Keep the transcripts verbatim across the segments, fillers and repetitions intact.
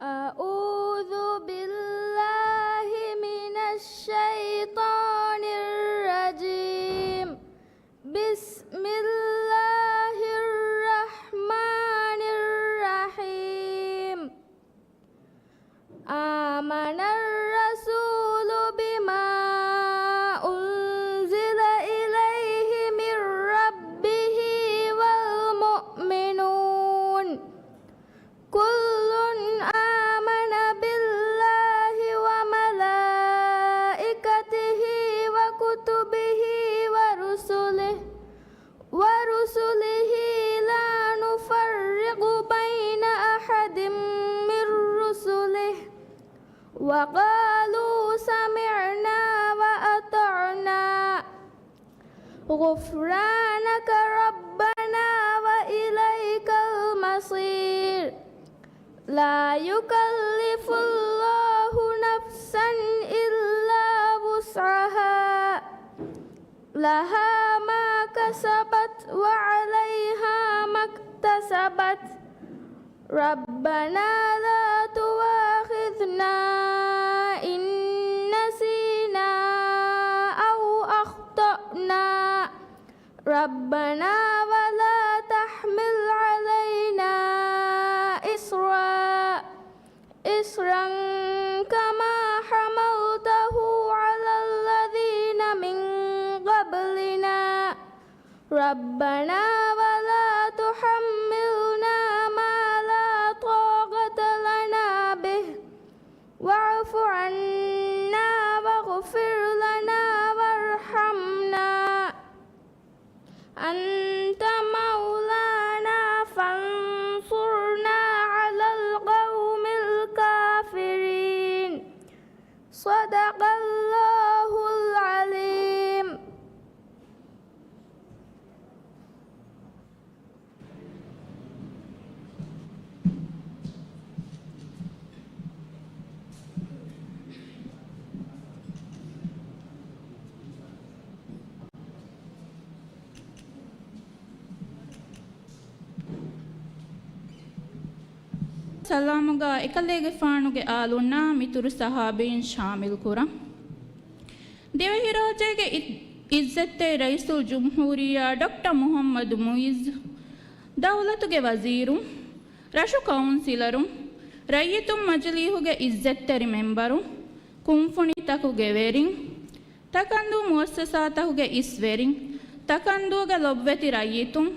أعوذ بالله من الشيطان الرجيم. بسم الله الرحمن الرحيم. آمن الرسول بما أنزل إليه من ربه والمؤمنون. كل آمن بالله وملائكته وكتبه ورسله، ورسله لا نفرق بين أحد من رسله، وقالوا سمعنا وأطعنا، غفرانك ربنا وإليك المصير. لا يكلف الله نفسا إلا وسعها، لها ما كسبت وعليها ما اكتسبت. ربنا لا تؤاخذنا إن نسينا أو أخطأنا. ربنا ولا تحمل علينا إصرا، إصرا كما حملته على الذين من قبلنا. ربنا ولا تحملنا ما لا طاقة لنا به، واعف عنا واغفر لنا وارحمنا. أنت مولانا فانصرنا على القوم الكافرين. صدق الله العظيم. ސަލާމުގަ އެކަލޭގެފާނުގެ އާލުންނާ މިތުރު ސަހާބީން ޝާމިލް ކުރަން. ދިވެހިރާއްޖޭގެ އި-، އިއްޒަތްތެރި ރައީސުލްޖުމްހޫރިއްޔާ ޑޮކްޓަރ މުޙައްމަދު މުޢިއްޒު، ދައުލަތުގެ ވަޒީރުން، ރަށު ކައުންސިލަރުން، ރައްޔިތުން މަޖިލީހުގެ އިއްޒަތްތެރި މެންބަރުން، ކުންފުނިތަކުގެ ވެރިން، ތަކަންދޫ މުއައްސަސާތަކުގެ އިސް ވެރިން، ތަކަންދޫގެ ލޮބުވެތި ރައްޔިތުން،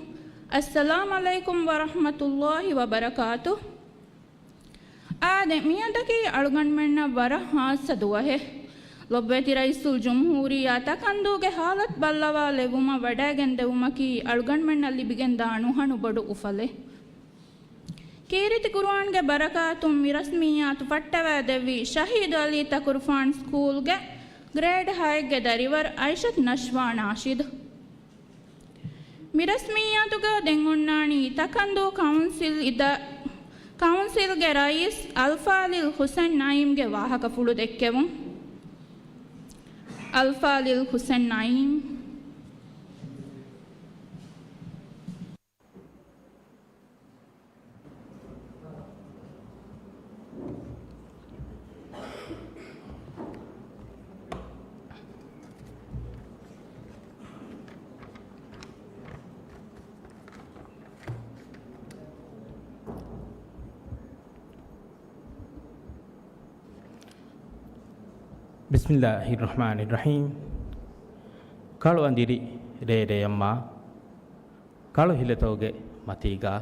އައްސަލާމް ޢަލައިކުމް ވަރަޙްމަތުﷲި ވަބަރަކާތުހު. އާދެ، މިއަދަކީ އަޅުގަނޑުމެންނަށް ވަރަށް ޚާއްޞަ ދުވަހެއް. ލޮބުވެތި ރައީސުލްޖުމްހޫރިއްޔާ ތަކަންދޫގެ ހާލަތު ބައްލަވާލެއްވުމަށް ވަޑައިގެންދެވުމަކީ އަޅުގަނޑުމެންނަށް ލިބިގެންދާ ނުހަނު ބޮޑު އުފަލެއް. ކީރިތި ޤުރުއާންގެ ބަރަކާތުން މި ރަސްމިއްޔާތު ފައްޓަވައިދެއްވީ ޝަހީދު ޢަލީ ތަކުރުފާން ސްކޫލްގެ ގްރޭޑް ހައެއްގެ ދަރިވަރު އައިޝަތު ނަޝްވާ ނާޝިދު. މި ރަސްމިއްޔާތުގަ ދެން އޮންނާނީ ތަކަންދޫ ކައުންސިލް އިދާ-، ކައުންސިލްގެ ރައީސް އަލްފާޟިލް ޙުސެން ނަޢީމްގެ ވާހަކަފުޅު ދެއްކެވުން. އަލްފާޟިލް ޙުސެން ނަޢީމް. بسم الله الرحمن الرحيم. ކަޅު އަނދިރި ރޭރޭ އައްމާ، ކަޅު ހިލަތަކުގެ މަތީގަ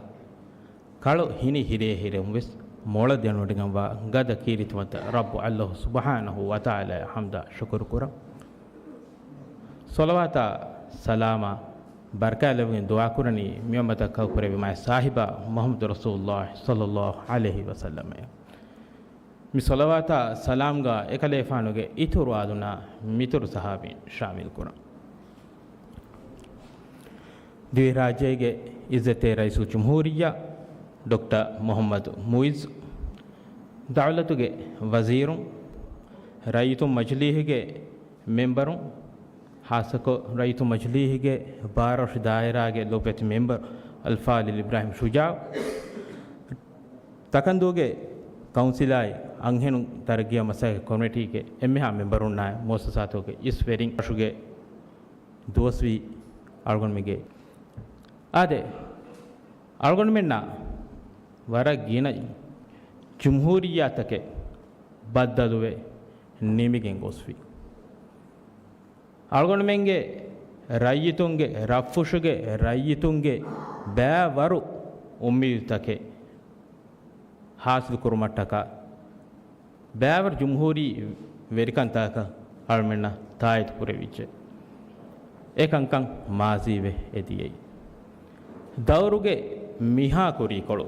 ކަޅު ހިނި ހިރޭ ހިރެއުން ވެސް މޮޅަށް ދެނެވޮޑިގެންވާ ގަދަ ކީރިތިވަންތަ ރައްބު ﷲ ސުބްޙާނަހޫ ވަތަޢާލާއަށް ޙަމްދާ ޝުކުރު ކުރަން. ޞަލަވާތާ ސަލާމާ ބަރަކާތް ލެއްވިގެން ދުޢާ ކުރަނީ މި އުއްމަތަށް ކައުކުރެއްވި މާތް ސާހިބާ މުޙައްމަދު ރަސޫލުﷲ ޞައްލަﷲ ޢަލައިހި ވަސައްލަމައޭ. މި ޞަލަވާތާ ސަލާމްގަ އެކަލޭފާނުގެ އިތުރު އާލުންނާ މިތުރު ޞަޙާބީން ޝާމިލް ކުރަން. ދިވެހިރާއްޖޭގެ އިއްޒަތްތެރި ރައީސުލްޖުމްހޫރިއްޔާ ޑޮކްޓަރ މުޙައްމަދު މުޢިއްޒު، ދައުލަތުގެ ވަޒީރުން، ރައްޔިތުން މަޖިލީހުގެ މެންބަރުން، ޚާއްޞަކޮށް ރައްޔިތުން މަޖިލީހުގެ ބާރަށު ދާއިރާގެ ލޮބުވެތި މެންބަރު އަލްފާޟިލް އިބްރާހިމް ޝުޖާޢު، ތަކަންދޫގެ ކައުންސިލާއި އަންހެނުން ތަރައްގީއާ މަސައްކަތް ކޮމިޓީގެ އެންމެހާ މެމްބަރުންނާއި މުއައްސަސާތަކުގެ އިސް ވެރިން ރަށުގެ ދުވަސްވީ އަޅުގަނޑުމެންގެ އާދެ، އަޅުގަނޑުމެންނާ ވަރަށް ގިނަ ޖުމްހޫރިއްޔާތަކެއް ބައްދަލުވެ ނިމިގެން ގޮސްފި. އަޅުގަނޑުމެންގެ ރައްޔިތުންގެ، ރަށްފުށުގެ ރައްޔިތުންގެ ބައިވަރު އުއްމީދުތަކެއް ހާސިލްކުރުމަށްޓަކާ ބައިވަރު ޖުމްހޫރީ ވެރިކަންތަކަކަށް އަޅުމެންނަށް ތާއީދު ކުރެވިއްޖެ. އެ ކަންކަން މާޒީވެ އެދިޔައީ. ދައުރުގެ މިހާ ކުރީކޮޅު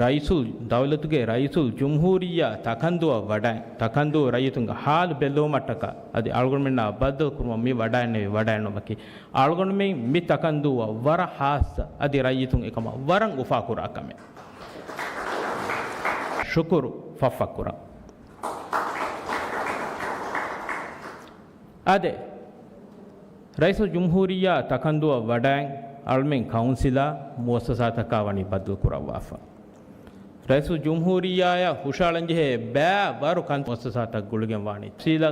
ރައީސުލް، ދައުލަތުގެ ރައީސުލް ޖުމްހޫރިއްޔާ ތަކަންދޫއަށް ވަޑައި، ތަކަންދޫ ރައްޔިތުންގެ ހާލު ބެއްލެވުމަށްޓަކާ އަދި އަޅުގަނޑުމެންނާ ބައްދަލުކުރުމަށް މި ވަޑައިންނެވި ވަޑައިންނުމަކީ، އަޅުގަނޑުމެން މި ތަކަންދޫއަށް ވަރަށް ހާއްސަ އަދި ރައްޔިތުން އެކަމަށް ވަރަށް އުފާކުރާ ކަމެއް. ޝުކުރު ފަށްފަށްކުރަން. އާދެ، ރައީސުލްޖުމްހޫރިއްޔާ ތަކަންދޫއަށް ވަޑައިން އަޅުމެން ކައުންސިލާ މުއައްސަސާތަކާ ވަނީ ބައްދަލުކުރައްވާފަ. ރައީސުލްޖުމްހޫރިއްޔާއަށް ހުށައަޅަންޖެހޭ ބައިވަރު ކަންތައް މުއައްސަސާތައް ގުޅިގެން ވާނީ. ސީލަ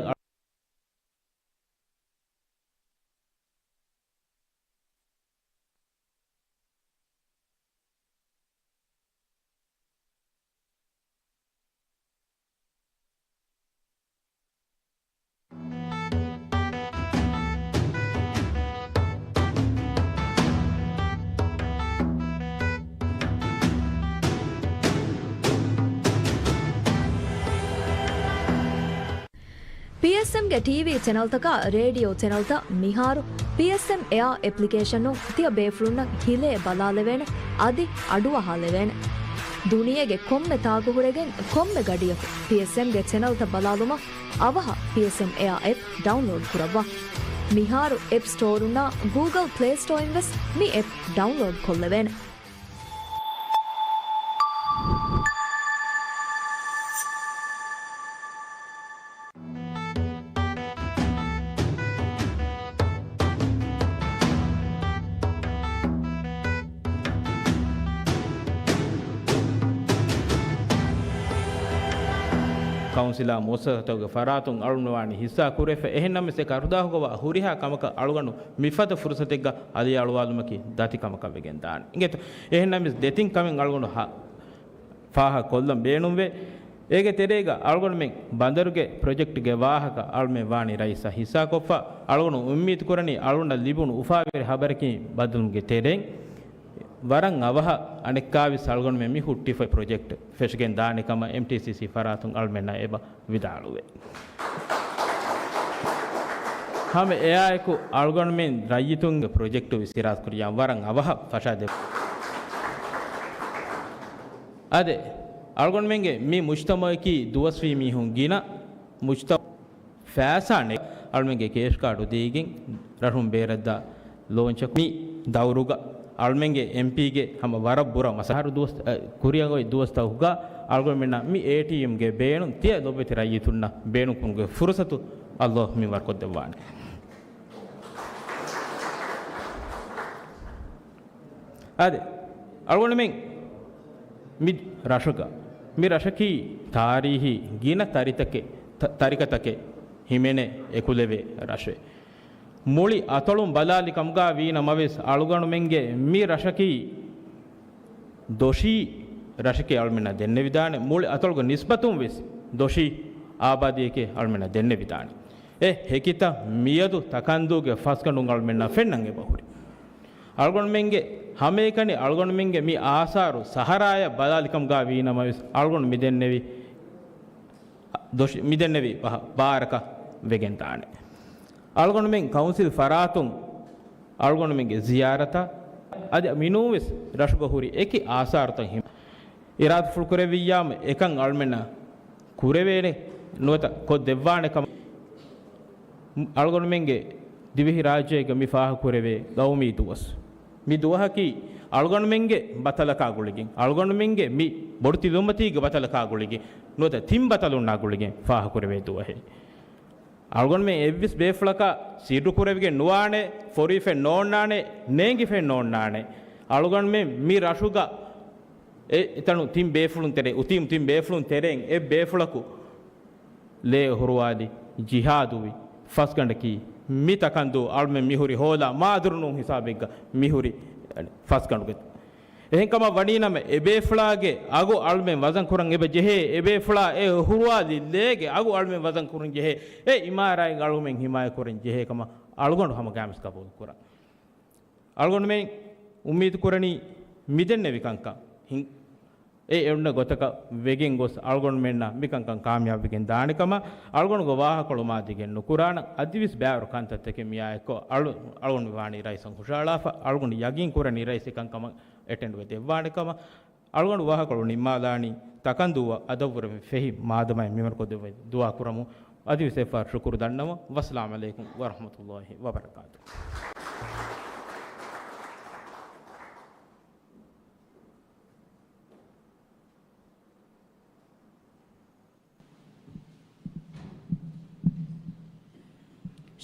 ޕީއެސްއެމް ގެ ޓީވީ ޗެނަލްތަކާ ރޭޑިއޯ ޗެނަލްތައް މިހާރު ޕީއެސްއެމް އެއާ އެޕްލިކޭޝަނުން ތިޔަ ބޭފުޅުންނަށް ހިލޭ ބަލާލެވޭނެ، އަދި އަޑުއަހާލެވޭނެ. ދުނިޔޭގެ ކޮންމެ ތާގު ހުރެގެން ކޮންމެ ގަޑިއަކު ޕީއެސްއެމް ގެ ޗެނަލްތައް ބަލާލުމަށް އަވަހަށް ޕީއެސްއެމް އެއާ އެޕް ޑައުންލޯޑް ކުރައްވާ. މިހާރު އެޕް ސްޓޯރުންނާ ގޫގަލް ޕްލޭ ސްޓޯއިން ވެސް މި އެޕް ޑައުންލޯޑް ކޮށްލެވޭނެ. ކައުންސިލާ މުއައްސަސާތަކުގެ ފަރާތުން އަޅުގަނޑު ވާނީ ހިއްސާ ކުރެފަ. އެހެންނަމަވެސް އެކަ އަރުދާހުގަ ވާ ހުރިހާ ކަމަކަށް އަޅުގަނޑު މިފަދަ ފުރުސަތެއްގަ އަލިއަޅުވާލުމަކީ ދަތި ކަމަކަށް ވެގެން ދާނެ. އިނގޭތޯ؟ އެހެންނަމަވެސް ދެތިން ކަމެއް އަޅުގަނޑު ހަ-، ފާހަގަކޮށްލަން ބޭނުންވޭ. އޭގެ ތެރޭގަ އަޅުގަނޑުމެން ބަނދަރުގެ ޕްރޮޖެކްޓްގެ ވާހަކަ އަޅުމެން ވާނީ ރައީސަށް ހިއްސާކޮށްފަ. އަޅުގަނޑު އުއްމީދު ކުރަނީ އަޅުގަނޑަށް ލިބުނު އުފާވެރި ހަބަރަކީ ބައްދަލުވުމުގެ ތެރެއިން ވަރަށް އަވަހަށް އަނެއްކާވެސް އަޅުގަނޑުމެން މި ހުއްޓިފައި ޕްރޮޖެކްޓް ފެށިގެން ދާނެ ކަމަށް އެމްޓީސީސީ ފަރާތުން އަޅުމެންނަށް އެބަ ވިދާޅުވޭ. ހަމަ އެއާއެކު އަޅުގަނޑުމެން ރައްޔިތުންގެ ޕްރޮޖެކްޓު ވިސް އިރާދަކުރިޔާ ވަރަށް އަވަހަށް ފަށާދެ. އާދެ، އަޅުގަނޑުމެންގެ މި މުޖްތަމައަކީ ދުވަސްވީ މީހުން ގިނަ މުޖްތަ-، ފައިސާ ނެތް އަޅުމެންގެ ކޭޝް ކާޑު ދީގެން ރަށުން ބޭރަށްދާ ލޯންޗަކު މި ދައުރުގަ އަޅުމެންގެ އެމްޕީގެ ހަމަ ވަރަށް ބުރަ މަސަހަރު ދުވަސް، އަ، ކުރިއަށް އޮތް ދުވަސްތަކުގަ އަޅުގަނޑުމެންނަށް މި އޭޓީއެމްގެ ބޭނުން ތިޔަ ލޮބުވެތި ރައްޔިތުންނަށް ބޭނުންކުރުމުގެ ފުރުސަތު ﷲ މިންވަރުކޮށްދެއްވާނެ. އާދެ، އަޅުގަނޑުމެން މި ރަށުގަ، މި ރަށަކީ ތާރީހީ ގިނަ ތަރިތަކެއް، ތަ-، ތަރިކަތަކެއް ހިމެނޭ އެކުލެވޭ ރަށެއް. މުޅި އަތޮޅުން ބަލާލި ކަމުގަ ވީނަމަވެސް، އަޅުގަނޑުމެންގެ މި ރަށަކީ ދޮށީ ރަށެކޭ އަޅުމެންނަށް ދެންނެވިދާނެ. މުޅި އަތޮޅުގެ ނިސްބަތުން ވެސް ދޮށީ އާބާދީއެކޭ އަޅުމެންނަށް ދެންނެވިދާނެ. އެ ހެކިތައް މިއަދު ތަކަންދޫގެ ފަސްގަނޑުން އަޅުމެންނަށް ފެންނަން އެބަހުރި. އަޅުގަނޑުމެންގެ ހަމައެކަނި އަޅުގަނޑުމެންގެ މި އާސާރު ސަހަރާޔަށް ބަލާލިކަމުގަ ވީނަމަވެސް، އަޅުގަނޑު މިދެންނެވި ދޮށި-، މިދެންނެވި ބާރަކަށް ވެގެން ދާނެ. އަޅުގަނޑުމެން ކައުންސިލް ފަރާތުން އަޅުގަނޑުމެންގެ ޒިޔާރަތަށް އަދި މިނޫންވެސް ރަށުގަ ހުރި އެކި އާސާރުތައް ހިމެ-، އިރާދަފުޅު ކުރެއްވިއްޔާމު އެކަން އަޅުމެންނަށް ކުރެވޭނެ ނުވަތަ ކޮށްދެއްވާނެ ކަމަށް އަޅުގަނޑުމެންގެ ދިވެހި ރާއްޖޭގަ މި ފާހަގަކުރެވޭ ގައުމީ ދުވަސް. މި ދުވަހަކީ އަޅުގަނޑުމެންގެ ބަތަލަކާ ގުޅިގެން، އަޅުގަނޑުމެންގެ މި ބޮޑުތިލުމަތީގެ ބަތަލަކާ ގުޅިގެން ނުވަތަ ތިން ބަތަލުންނާ ގުޅިގެން ފާހަގަކުރެވޭ ދުވަހެއް. އަޅުގަނޑުމެން އެއްވެސް ބޭފުޅަކަށް ސިއްރުކުރެވިގެން ނުވާނެ، ފޮރުވިފައެއް ނޯންނާނެ، ނޭނގިފައެއް ނޯންނާނެ. އަޅުގަނޑުމެން މި ރަށުގަ އެ އެތަނު ތިން ބޭފުޅުން ތެރޭ، އުތީމު ތިން ބޭފުޅުން ތެރެއިން އެއް ބޭފުޅަކު ލޭ އޮހޮރުވާލި ޖިހާދުވި ފަސްގަނޑަކީ، މި ތަކަންދޫ އަޅުމެން މިހުރި ހޯލާ މާދުރު ނޫން ހިސާބެއްގަ މިހުރި ފަސްގަނޑުގެ. އެހެންކަމަށް ވަނީނަމަ، އެބޭފުޅާގެ އަގު އަޅުމެން ވަޒަން ކުރަން އެބަ ޖެހޭ، އެބޭފުޅާ އެ އޮހޮރުވާލި ލޭގެ އަގު އަޅުމެން ވަޒަން ކުރަން ޖެހޭ، އެ އިމާރާތް އަޅުމެން ހިމާޔަތް ކުރަން ޖެހޭ ކަމަށް އަޅުގަނޑު ހަމަ ގާމިސް ގަބޫލު ކުރަން. އަޅުގަނޑުމެން އުއްމީދު ކުރަނީ މިދެންނެވި ކަންކަން ހިން-، އެ އެންމެ ގޮތަކަށް ވެގެން ގޮސް އަޅުގަނޑުމެންނަށް މިކަންކަން ކާމިޔާބުވެގެން ދާނެ ކަމަށް އަޅުގަނޑުގެ ވާހަކަ އަޅުމާ ދިގެއް ނުކުރާނަން. އަދިވެސް ބައިވަރު ކަންތައްތަކެއް މިއާއެއްކޮށް އަޅު-، އަޅުގަނޑު ވާނީ ރައީސަށް ހުށަހަޅާފަ. އަޅުގަނޑު ޔަގީން ކުރަނީ ރައީސް އެކަންކަމަށް އެޓެންޑްވެ ދެއްވާނެ ކަމަށް. އަޅުގަނޑު ވާހަކަ ނިންމާލާނީ ތަކަންދޫއަށް އަދަށްވުރެ ފެހި މާދަމާއި މިމަރުކޮށްދެއްވައި ދުޢާ ކުރަމުން. އަދިވެސް އެއްފަހަރު ޝުކުރު ދަންނަވަން. ވައްސަލާމް ޢަލައިކުމް ވަރަޙްމަތުﷲި ވަބަރަކާތުހު.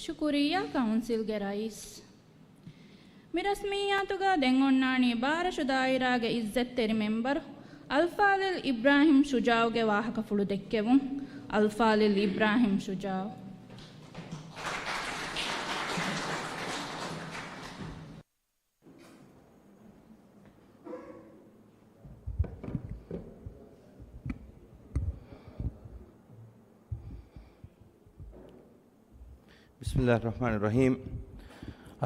ޝުކުރިއްޔާ ކައުންސިލްގެ ރައީސް. މި ރަސްމިއްޔާތުގަ ދެން އޮންނާނީ ބާރަށު ދާއިރާގެ އިއްޒަތްތެރި މެމްބަރު އަލްފާޟިލް އިބްރާހިމް ޝުޖާޢުގެ ވާހަކަފުޅު ދެއްކެވުން. އަލްފާޟިލް އިބްރާހިމް ޝުޖާޢު. بسم الله الرحمن الرحيم.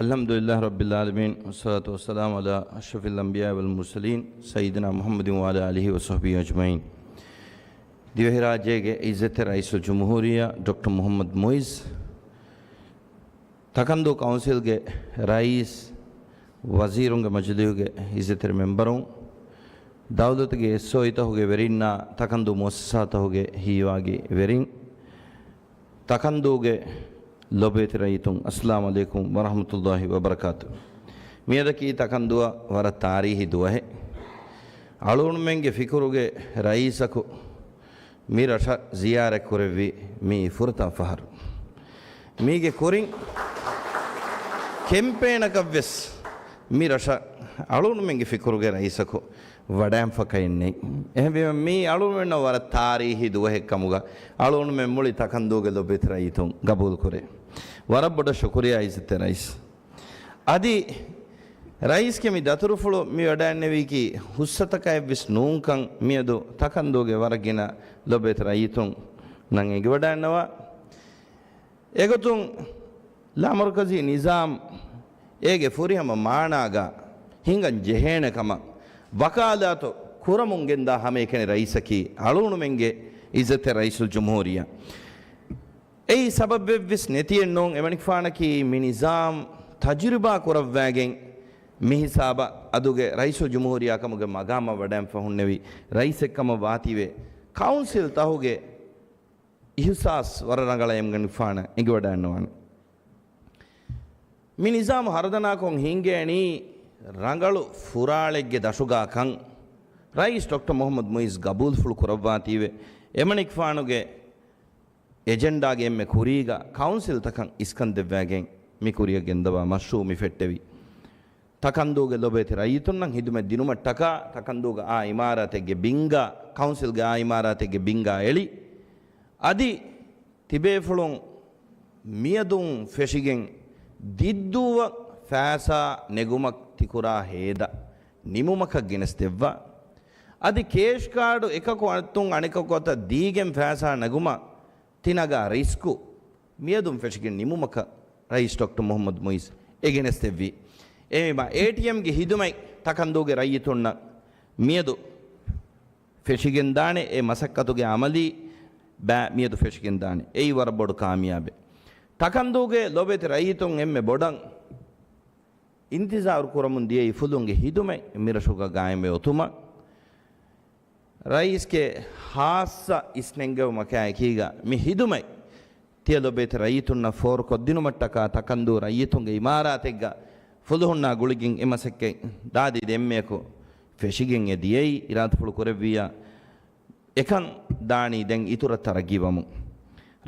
الحمد لله رب العالمين، والصلاة والسلام على أشرف الأنبياء والمرسلين، سيدنا محمد وعلى آله وصحبه أجمعين. ދިވެހިރާއްޖޭގެ އިއްޒަތްތެރި ރައީސުލްޖުމްހޫރިއްޔާ ޑޮކްޓަރ މުޙައްމަދު މުޢިއްޒު، ތަކަންދޫ ކައުންސިލްގެ ރައީސް، ވަޒީރުންގެ މަޖިލީހުގެ އިއްޒަތްތެރި މެމްބަރުން، ދައުލަތުގެ އެސްއޯއީތަކުގެ ވެރިންނާ ތަކަންދޫ މުއައްސަސާތަކުގެ ހީވާގި ވެރިން، ތަކަންދޫގެ ލޮބުވެތި ރައްޔިތުން، އައްސަލާމު ޢަލައިކުމް ވަރަޙްމަތުﷲި ވަބަރަކާތު. މިއަދަކީ ތަކަންދޫއަށް ވަރަށް ތާރީހީ ދުވަހެއް. އަޅުގަނޑުމެންގެ ފިކުރުގެ ރައީސަކު މި ރަށަށް ޒިޔާރަތް ކުރެއްވީ މީ ފުރަތަމަ ފަހަރު. މީގެ ކުރިން ކެމްޕޭނަކަށްވެސް މި ރަށަށް އަޅުގަނޑުމެންގެ ފިކުރުގެ ރައީސަކު ވަޑައިންފަކައެއް ނެތް. އެހެންވީމަ މީ އަޅުގަނޑުމެންނަށް ވަރަށް ތާރީހީ ދުވަހެއް ކަމުގަ އަޅުގަނޑުމެން މުޅި ތަކަންދޫގެ ލޮބުވެތި ރައްޔިތުން ގަބޫލުކުރޭ. ވަރަށް ބޮޑަށް ޝުކުރިއްޔާ އިއްޒަތްތެރި ރައީސް. އަދި ރައީސްގެ މި ދަތުރުފުޅު މި ވަޑައިންނެވީކީ ހުއްސަތަކަށް އެއްވެސް ނޫންކަން މިއަދު ތަކަންދޫގެ ވަރަށް ގިނަ ލޮބުވެތި ރައްޔިތުންނަށް އެނގިވަޑައިންނަވާ. އެގޮތުން ލާމަރުކަޒީ ނިޒާމް އޭގެ ފުރިހަމަ މާނާގަ ހިނގަން ޖެހޭނެ ކަމަށް ވަކާލާތު ކުރަމުން ގެންދާ ހަމައެކަނި ރައީސަކީ އަޅުގަނޑުމެންގެ އިއްޒަތްތެރި ރައީސުލްޖުމްހޫރިއްޔާ. އެއީ ސަބަބެއްވެސް ނެތިއެއްނޫން، އެމަނިކުފާނަކީ މި ނިޒާމް ތަޖުރިބާ ކުރައްވައިގެން މިހިސާބަށް އަދުގެ ރައީސުލްޖުމްހޫރިއްޔާ ކަމުގެ މަގާމަށް ވަޑައިން ފަހުންނެވި ރައީސެއްކަމަށް ވާތީވެ، ކައުންސިލް ތަހުގެ އިހުސާސް ވަރަށް ރަނގަޅަށް އެމަނިކުފާނަށް އެނގިވަޑައިންނަވާނެ. މި ނިޒާމު ހަރުދަނާކޮށް ހިންގޭނީ ރަނގަޅު ފުރާޅެއްގެ ދަށުގާ ކަން ރައީސް ޑޮކްޓަރ މުޙައްމަދު މުޢިއްޒު ގަބޫލުފުޅު ކުރައްވާތީވެ، އެމަނިކުފާނުގެ އެޖެންޑާގެ އެންމެ ކުރީގަ ކައުންސިލްތަކަށް އިސްކަން ދެއްވައިގެން މި ކުރިއަށް ގެންދަވާ މަޝްރޫޢު މި ފެއްޓެވި. ތަކަންދޫގެ ލޮބުވެތި ރައްޔިތުންނަށް ހިދުމަތް ދިނުމަށްޓަކާ ތަކަންދޫގަ އާ އިމާރާތެއްގެ ބިންގާ، ކައުންސިލްގެ އާ އިމާރާތެއްގެ ބިންގާ އެޅި، އަދި ތިބޭފުޅުން މިއަދުން ފެށިގެން ދިއްދޫއަށް ފައިސާ ނެގުމަށް ތިކުރާ ހޭދަ ނިމުމަކަށް ގެނެސްދެއްވާ. އަދި ކޭޝް ކާޑު އެކަކު އަނެއް އަނެކަކު އަތަށް ދީގެން ފައިސާ ނެގުމަށް ތި ނަގާ ރިސްކު މިއަދުން ފެށިގެން ނިމުމަކަށް ރައީސް ޑޮކްޓަރ މުޙައްމަދު މުޢިއްޒު އެ ގެނެސްދެއްވީ. އެހެންވީމާ، އޭޓީއެމްގެ ހިދުމަތް ތަކަންދޫގެ ރައްޔިތުންނަށް މިއަދު ފެށިގެންދާނެ، އެ މަސައްކަތުގެ އަމަލީ ބައި މިއަދު ފެށިގެންދާނެ. އެއީ ވަރަށް ބޮޑު ކާމިޔާބެއް. ތަކަންދޫގެ ލޮބުވެތި ރައްޔިތުން އެންމެ ބޮޑަށް އިންތިޒާރު ކުރަމުން ދިޔައީ ފުލުންގެ ހިދުމަތް މިރަށުގަ ގާއިމްވެ އޮތުމަށް. ރައީސްގެ ހާއްސަ އިސްނެންގެވުމަކާއެކީގަ މި ހިދުމަތް ތިޔަ ލޮބުވެތި ރައްޔިތުންނަށް ފޯރުކޮށްދިނުމަށްޓަކާ ތަކަންދޫ ރައްޔިތުންގެ އިމާރާތެއްގަ ފުލުހުންނާ ގުޅިގެން އެ މަސައްކަތް ދާދި ދެންމެއަކު ފެށިގެން އެ ދިޔައީ އިރާދަފުޅު ކުރެއްވިއްޔާ. އެކަން ދާނީ ދެން އިތުރަށް ތަރައްގީވަމުން.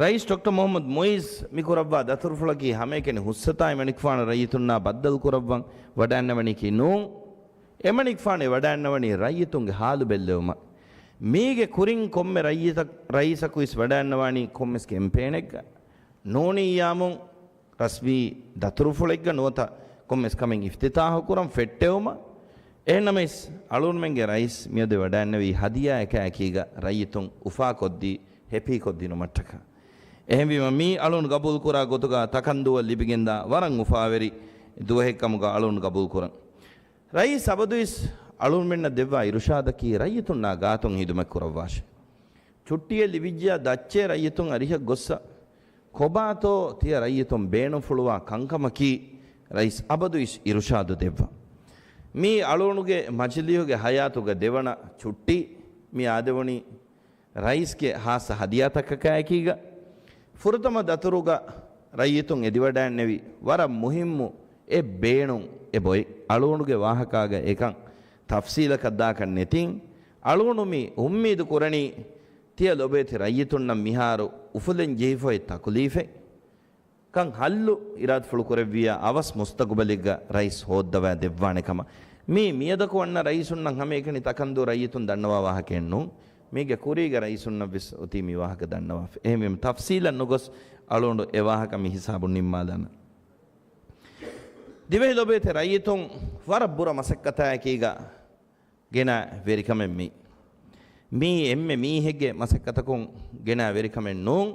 ރައީސް ޑޮކްޓަރ މުޙައްމަދު މުޢިއްޒު މި ކުރައްވާ ދަތުރުފުޅަކީ ހަމައެކަނި ހުއްސަތާއި މަނިކުފާނު ރައްޔިތުންނާ ބައްދަލުކުރައްވަން ވަޑައިންނަވަނީކީ ނޫން. އެމަނިކުފާނު ވަޑައިންނަވަނީ ރައްޔިތުންގެ ހާލު ބެއްލެވުމަށް. މީގެ ކުރިން ކޮންމެ ރައްޔިތަ-، ރައީސަކު ވެސް ވަޑައިންނަވާނީ ކޮންމެސް ކެމްޕޭނެއްގަ ނޫނިއްޔާމުން ރަސްމީ ދަތުރުފުޅެއްގަ ނުވަތަ ކޮންމެސް ކަމެއް އިފްތިތާހު ކުރަން ފެއްޓެވުމަށް. އެހެންނަމަވެސް، އަޅުގަނޑުމެންގެ ރައީސް މިއަދު ވަޑައިންނެވީ ހަދިޔާއަކާއެކީގަ ރައްޔިތުން އުފާކޮށްދީ، ހެޕީކޮށްދިނުމަށްޓަކާ. އެހެންވީމަ، މީ އަޅުން ގަބޫލުކުރާ ގޮތުގަ ތަކަންދޫއަށް ލިބިގެންދާ ވަރަށް އުފާވެރި ދުވަހެއްކަމުގަ އަޅުން ގަބޫލުކުރަން. ރައީސް އަބަދުވެސް އަޅުންމެންނަށް ދެއްވާ އިރުޝާދަކީ ރައްޔިތުންނާ ގާތުން ހިދުމަތް ކުރައްވާށޭ. ޗުއްޓީއެއް ލިބިއްޖެޔާ ދައްޗޭ ރައްޔިތުން އަރިހަށް ގޮއްސަ ކޮބާތޯ ތިޔަ ރައްޔިތުން ބޭނުންފުޅުވާ ކަންކަމަކީ ރައީސް އަބަދުވެސް އިރުޝާދު ދެއްވާ. މީ އަޅުގަނޑުގެ މަޖިލީހުގެ ހަޔާތުގަ ދެވަނަ ޗުއްޓީ. މި އާދެވުނީ ރައީސްގެ ހާއްސަ ހަދިޔާތަކަކާއެކީގަ. ފުރަތަމަ ދަތުރުގަ ރައްޔިތުން އެދިވަޑައިންނެވި ވަރަށް މުހިއްމު އެއް ބޭނުން އެބޮތް. އަޅުގަނޑުގެ ވާހަކާގަ އެކަން ތަފްސީލަކަށް ދާކަށް ނެތިން، އަޅުގަނޑު މި އުއްމީދު ކުރަނީ، ތިޔަ ލޮބޭތި ރައްޔިތުންނަށް މިހާރު އުފުލެން ޖެހިފައި ތަކުލީފެއް ކަން ހައްލު އިރާދަފުޅު ކުރެއްވިޔާ އަވަސް މުސްތަގުބަލެއްގަ ރައީސް ހޯއްދަވާ ދެއްވާނެ ކަމަށް. މީ މިއަދަކު އަންނަ ރައީސުންނަށް ހަމައެކަނި ތަކަންދޫ ރައްޔިތުން ދަންނަވާ ވާހަކައެއް ނޫން. މީގެ ކުރީގެ ރައީސުންނަށް ވެސް އޮތީ މި ވާހަކަ ދަންނަވާފަ. އެހެންވީމަ ތަފްސީލަށް ނުގޮސް އަޅުގަނޑު އެ ވާހަކަ މި ހިސާބުން ނިންމާލާނަން. ދިވެހި ލޮބޭތެ ރައްޔިތުން ވަރަށް ބުރަ މަސައްކަތާއެކީގަ ގެނަ ވެރިކަމެއް މީ. މީ އެންމެ މީހެއްގެ މަސައްކަތަކުން ގެނަ ވެރިކަމެއް ނޫން.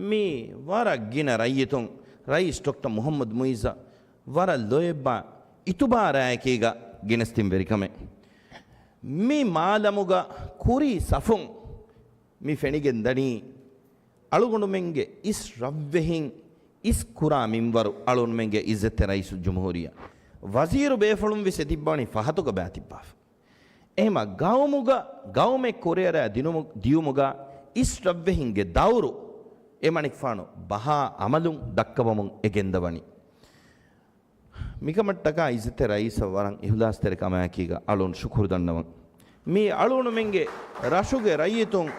މީ ވަރަށް ގިނަ ރައްޔިތުން ރައީސް ޑޮކްޓަރ މުހައްމަދު މުއިއްޒަށް ވަރަށް ލޯތްބާ އިތުބާރާއެކީގަ ގެނެސްދިން ވެރިކަމެއް. މި މާލަމުގަ ކުރީ ސަފުން މި ފެނިގެން ދަނީ އަޅުގަނޑުމެންގެ އިސް ރަށްވެހިން އިސް ކުރާ މިންވަރު އަޅުގަނޑުމެންގެ އިއްޒަތްތެރި ރައީސުލްޖުމްހޫރިއްޔާ. ވަޒީރު ބޭފުޅުން ވެސް އެ ތިއްބަވަނީ ފަހަތުގަ ބާތިއްބާފަ. އެހެމަ ގައުމުގަ ގައުމެއް ކުރިއަރާ ދިނުމު-، ދިޔުމުގަ އިސް ރަށްވެހިންގެ ދައުރު އެ މަނިކުފާނު ބަހާ އަމަލުން ދައްކަވަމުން އެ ގެންދަވަނީ. މިކަމަށްޓަކާ އިއްޒަތްތެރި ރައީސަށް ވަރަށް އިހުލާސްތެރި ކަމާއެކީގަ އަޅުން ޝުކުރު ދަންނަވަން. މީ އަޅުގަނޑުމެންގެ ރަށުގެ ރައްޔިތުން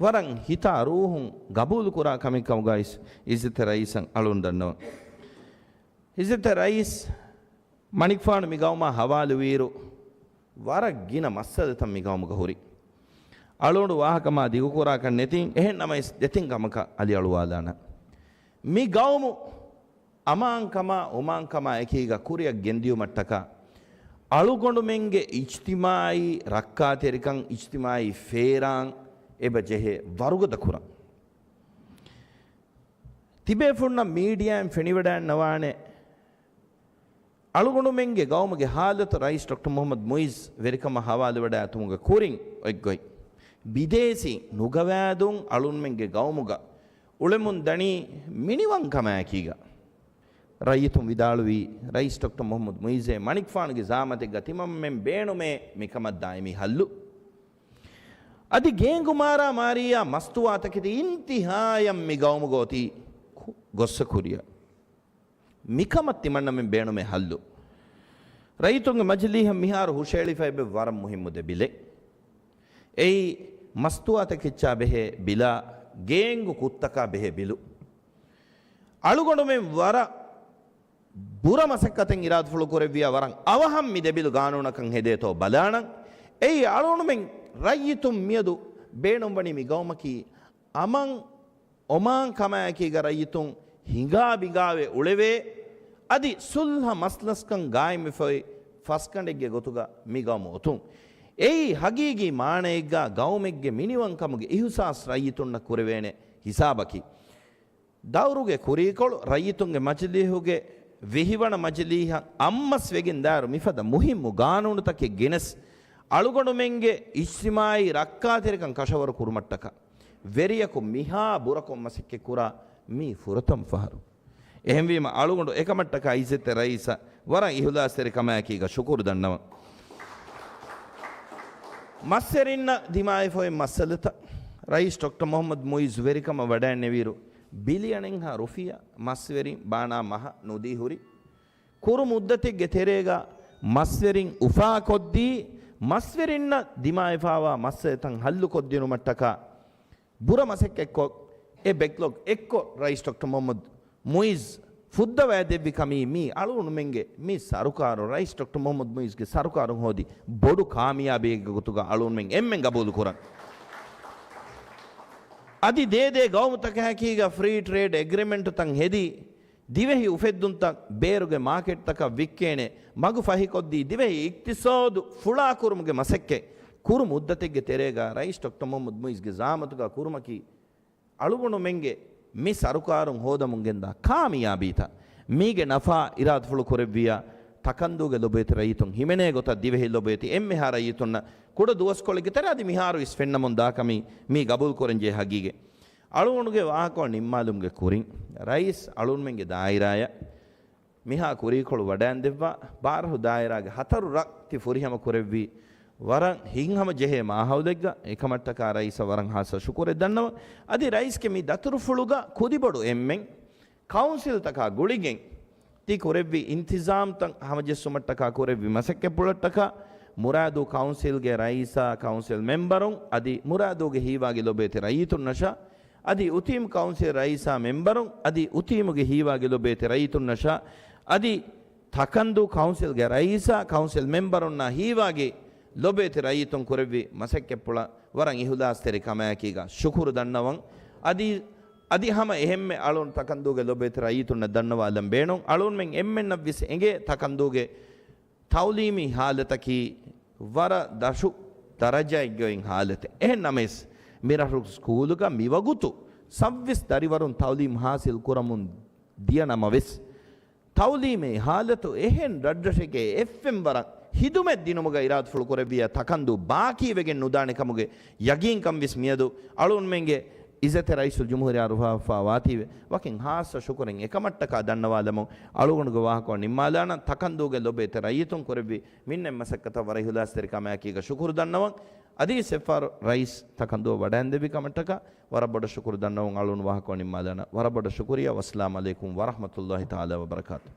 ވަރަށް ހިތާ ރޫހުން ގަބޫލުކުރާ ކަމެއް ކަމުގައި އިއްޒަތްތެރި ރައީސަށް އަޅުން ދަންނަވަން. އިއްޒަތްތެރި ރައީސް މަނިކުފާނު މި ގައުމާ ހަވާލުވިއިރު، ވަރަށް ގިނަ މައްސަލަތައް މި ގައުމުގަ ހުރި. އަޅުގަނޑު ވާހަކަ މާ ދިގުކުރާކަށް ނެތިން، އެހެން ނަމަވެސް ދެތިން ކަމަކަށް އަލިއަޅުވާލާނަން. މި ގައުމު އަމާންކަމާ އޮމާންކަމާ އެކީގަ ކުރިއަށް ގެންދިޔުމަށްޓަކާ، އަޅުގަނޑުމެންގެ އިޖްތިމާއީ ރައްކާތެރިކަން، އިޖްތިމާއީ ފޭރާން އެބަ ޖެހޭ ވަރުގަދަ ކުރަން. ތިބޭފުޅުންނަށް މީޑިއާއިން ފެނިވަޑައިންނަވާނެ، އަޅުގަނޑުމެންގެ ގައުމުގެ ހާލަތު ރައީސް ޑޮކްޓަރ މުހައްމަދު މުއިއްޒު ވެރިކަމަށް ހަވާލުވެވަޑައިގަތުމުގެ ކުރިން އޮތްގޮތް، ބިދޭސީ ނުގަވާދުން އަޅުންމެންގެ ގައުމުގަ އުޅެމުން ދަނީ މިނިވަންކަމާއެކީގަ. ރައްޔިތުން ވިދާޅުވީ، ރައީސް ޑޮކްޓަރ މުހައްމަދު މުއިއްޒޭ މަނިކުފާނުގެ ޒާމަތެއްގަ ތިމަންމެން ބޭނުމޭ މިކަމަށް ދާއިމީ ހައްލު. އަދި ގޭންގު މާރާމާރީއާ މަސްތުވާތަކެތި އިންތިހާޔަށް މި ގައުމުގަ އޮތީ ކު-، ގޮއްސަ ކުރިއަށް. މިކަމަށް ތިމަންނަމެން ބޭނުމޭ ހައްލު. ރައްޔިތުންގެ މަޖިލީހަށް މިހާރު ހުށައެޅިފަ އެބަ ވަރަށް މުހިއްމު ދެ ބިލެއް. އެއީ، މަސްތުވާތަކެއްޗާ ބެހޭ ބިލާ، ގޭންގު ކުށްތަކާ ބެހޭ ބިލު. އަޅުގަނޑުމެން ވަރަށް ބުރަ މަސައްކަތެއް އިރާދަފުޅު ކުރެއްވިޔާ ވަރަށް އަވަހަށް މި ދެ ބިލު ގާނޫނަކަށް ހެދޭތޯ ބަލާނަން. އެއީ، އަޅުގަނޑުމެން ރައްޔިތުން މިއަދު ބޭނުންވަނީ މި ގައުމަކީ އަމަން އޮމާން ކަމާއެކީގަ ރައްޔިތުން ހިނގާ ބިނގާވެ އުޅެވޭ، އަދި ސުލްހަ މަސްލަސްކަން ގާއިމްވެފައި ފަސްގަނޑެއްގެ ގޮތުގަ މި ގައުމު އޮތުން. އެއީ ހަގީގީ މާނައެއްގަ ގައުމެއްގެ މިނިވަންކަމުގެ އިހުސާސް ރައްޔިތުންނަށް ކުރެވޭނެ ހިސާބަކީ. ދައުރުގެ ކުރީކޮޅު ރައްޔިތުންގެ މަޖިލީހުގެ ވިހިވަނަ މަޖިލީހަށް އައްމަސް ވެގެން ދާއިރު މިފަދަ މުހިއްމު ގާނޫނުތަކެއް ގެނެސް، އަޅުގަނޑުމެންގެ އިޖްތިމާއީ ރައްކާތެރިކަން ކަށަވަރު ކުރުމަށްޓަކާ، ވެރިޔަކު މިހާ ބުރަކޮށް މަސައްކަތް ކުރާ މީ ފުރަތަމަ ފަހަރު. އެހެންވީމަ، އަޅުގަނޑު އެކަމަށްޓަކާ އިއްޒަތްތެރި ރައީސަށް ވަރަށް އިހުލާސްތެރި ކަމާއެކީގަ ޝުކުރު ދަންނަވަން. މަސްވެރިންނަށް ދިމާވެފައި މައްސަލަތައް ރައީސް ޑޮކްޓަރ މުހައްމަދު މުއިއްޒު ވެރިކަމަށް ވަޑައިންނެވިއިރު، ބިލިއަނެއްހާ ރުފިޔާ މަސްވެރިން ބާނާ މަހަށް ނުދީ ހުރި. ކުރު މުއްދަތެއްގެ ތެރޭގަ މަސްވެރިން އުފާކޮށްދީ، މަސްވެރިންނަށް ދިމާވެފައިވާ މައްސަލަތައް ހައްލުކޮށްދިނުމަށްޓަކާ، ބުރަ މަސައްކަތްކޮށް، އެ ބެކްލޮގް އެއްކޮށް، ރައީސް ޑޮކްޓަރ މުހައްމަދު މުއިއްޒު ފުއްދަވައިދެއްވި ކަމީ މީ އަޅުގަނޑުމެންގެ މި ސަރުކާރު، ރައީސް ޑޮކްޓަރ މުޙައްމަދު މުޢިއްޒުގެ ސަރުކާރުން ހޯދި ބޮޑު ކާމިޔާބީއެއްގެ ގޮތުގަ އަޅުގަނޑުމެން އެންމެން ގަބޫލު ކުރަން. އަދި ދޭދޭ ގައުމުތަކާއެކީގަ ފްރީ ޓްރޭޑް އެގްރިމެންޓުތައް ހެދި، ދިވެހި އުފެއްދުންތައް ބޭރުގެ މާކެޓްތަކަށް ވިއްކޭނެ މަގު ފަހިކޮށްދީ، ދިވެހި އިޤްތިޞާދު ފުޅާކުރުމުގެ މަސައްކަތް ކުރު މުއްދަތެއްގެ ތެރޭގަ ރައީސް ޑޮކްޓަރ މުޙައްމަދު މުޢިއްޒުގެ ޒަޢާމަތުގަ ކުރުމަކީ، އަޅުގަނޑުމެންގެ މި ސަރުކާރުން ހޯދަމުން ގެންދާ ކާމިޔާބީތައް. މީގެ ނަފާ އިރާދަފުޅު ކުރެއްވިއްޔާ، ތަކަންދޫގެ ލޮބުވެތި ރައްޔިތުން ހިމެނޭ ގޮތަށް ދިވެހި ލޮބުވެތި އެންމެހާ ރައްޔިތުންނަށް ކުޑަ ދުވަސްކޮޅެއްގެ ތެރޭ އަދި މިހާރު ވެސް ފެންނަމުން ދާ ކަމީ މީ ގަބޫލު ކުރަންޖެހޭ ހަގީގަތް. އަޅުގަނޑުގެ ވާހަކަ ނިންމާލުމުގެ ކުރިން، ރައީސް އަޅުގަނޑުމެންގެ ދާއިރާއަށް މިހާ ކުރީކޮޅު ވަޑައިންދެއްވާ، ބާރަހު ދާއިރާގެ ހަތަރު ރަށް ތި ފުރިހަމަ ކުރެއްވީ، ވަރަށް ހިތްހަމަ ޖެހޭ މާހައުލެއްގަ، އެކަމަށްޓަކާ ރައީސަށް ވަރަށް ހާއްސަ ޝުކުރެއް ދަންނަވަން. އަދި ރައީސްގެ މި ދަތުރުފުޅުގަ ކުދިބޮޑު އެންމެން ކައުންސިލްތަކާ ގުޅިގެން ތި ކުރެއްވި އިންތިޒާމްތައް ހަމަޖެއްސުމަށްޓަކާ ކުރެއްވި މަސައްކަތްޕުޅަށްޓަކާ، މުރާދޫ ކައުންސިލްގެ ރައީސާ، ކައުންސިލް މެމްބަރުން އަދި މުރާދޫގެ ހީވާގި ލޮބުވެތި ރައްޔިތުންނަށާ، އަދި އުތީމް ކައުންސިލް ރައީސާ މެމްބަރުން އަދި އުތީމުގެ ހީވާގި ލޮބުވެތި ރައްޔިތުންނަށާ، އަދި ތަކަންދޫ ކައުންސިލްގެ ރައީސާ، ކައުންސިލް މެމްބަރުންނާ ހީވާގި ލޮބުވެތި ރައްޔިތުން ކުރެއްވި މަސައްކަތްޕުޅަށް ވަރަށް އިހުލާސްތެރި ކަމާއެކީގަ ޝުކުރު ދަންނަވަން. އަދި، އަދި ހަމަ އެހެންމެ އަޅުން ތަކަންދޫގެ ލޮބުވެތި ރައްޔިތުންނަށް ދަންނަވާލަން ބޭނުން. އަޅުންމެން އެންމެންނަށް ވެސް އެނގޭ ތަކަންދޫގެ ތައުލީމީ ހާލަތަކީ ވަރަށް ދަށު ދަރަޖައެއްގައި އޮތް ހާލަތެއް. އެހެން ނަމަވެސް، މިރަށު ސްކޫލުގަ މިވަގުތު ސައްވީސް ދަރިވަރުން ތައުލީމް ހާސިލް ކުރަމުން ދިޔަ ނަމަވެސް، ތައުލީމީ ހާލަތު އެހެން ރަށްރަށެއްގެ އެއްފެންވަރަށް ހިދުމަތް ދިނުމުގަ އިރާދަފުޅު ކުރެއްވިއްޔާ، ތަކަންދޫ ބާކީވެގެން ނުދާނެ ކަމުގެ ޔަގީންކަން ވެސް މިއަދު އަޅުންމެންގެ އިއްޒަތްތެރި ރައީސުލްޖުމްހޫރިއްޔާ އަރުހާފާ ވާތީވެ. ވަކިން ހާއްސަ ޝުކުރެއް އެކަމަށްޓަކާ ދަންނަވާލަމުން، އަޅުގަނޑުގެ ވާހަކަ ނިންމާލާނަން. ތަކަންދޫގެ ލޮބުވެތި ރައްޔިތުން ކުރެއްވި މިންނެ މަސައްކަތަށް ވަރަށް އިހުލާސްތެރި ކަމާއެކީގަ ޝުކުރު ދަންނަވަން. އަދި އެއްފަހަރު ރައީސް ތަކަންދޫ ވަޑައިންދެއްވި ކަމަށްޓަކާ ވަރަށް ބޮޑަށް ޝުކުރު ދަންނަވަން. އަޅުން ވާހަކަ ނިންމާލާނަން. ވަރަށް ބޮޑަށް ޝުކުރިއްޔާ. ވައްސަލާމް ޢަލައިކުމް ވަރަޙްމަތުﷲި ތަޢާލާ ވަބަރަކާތު.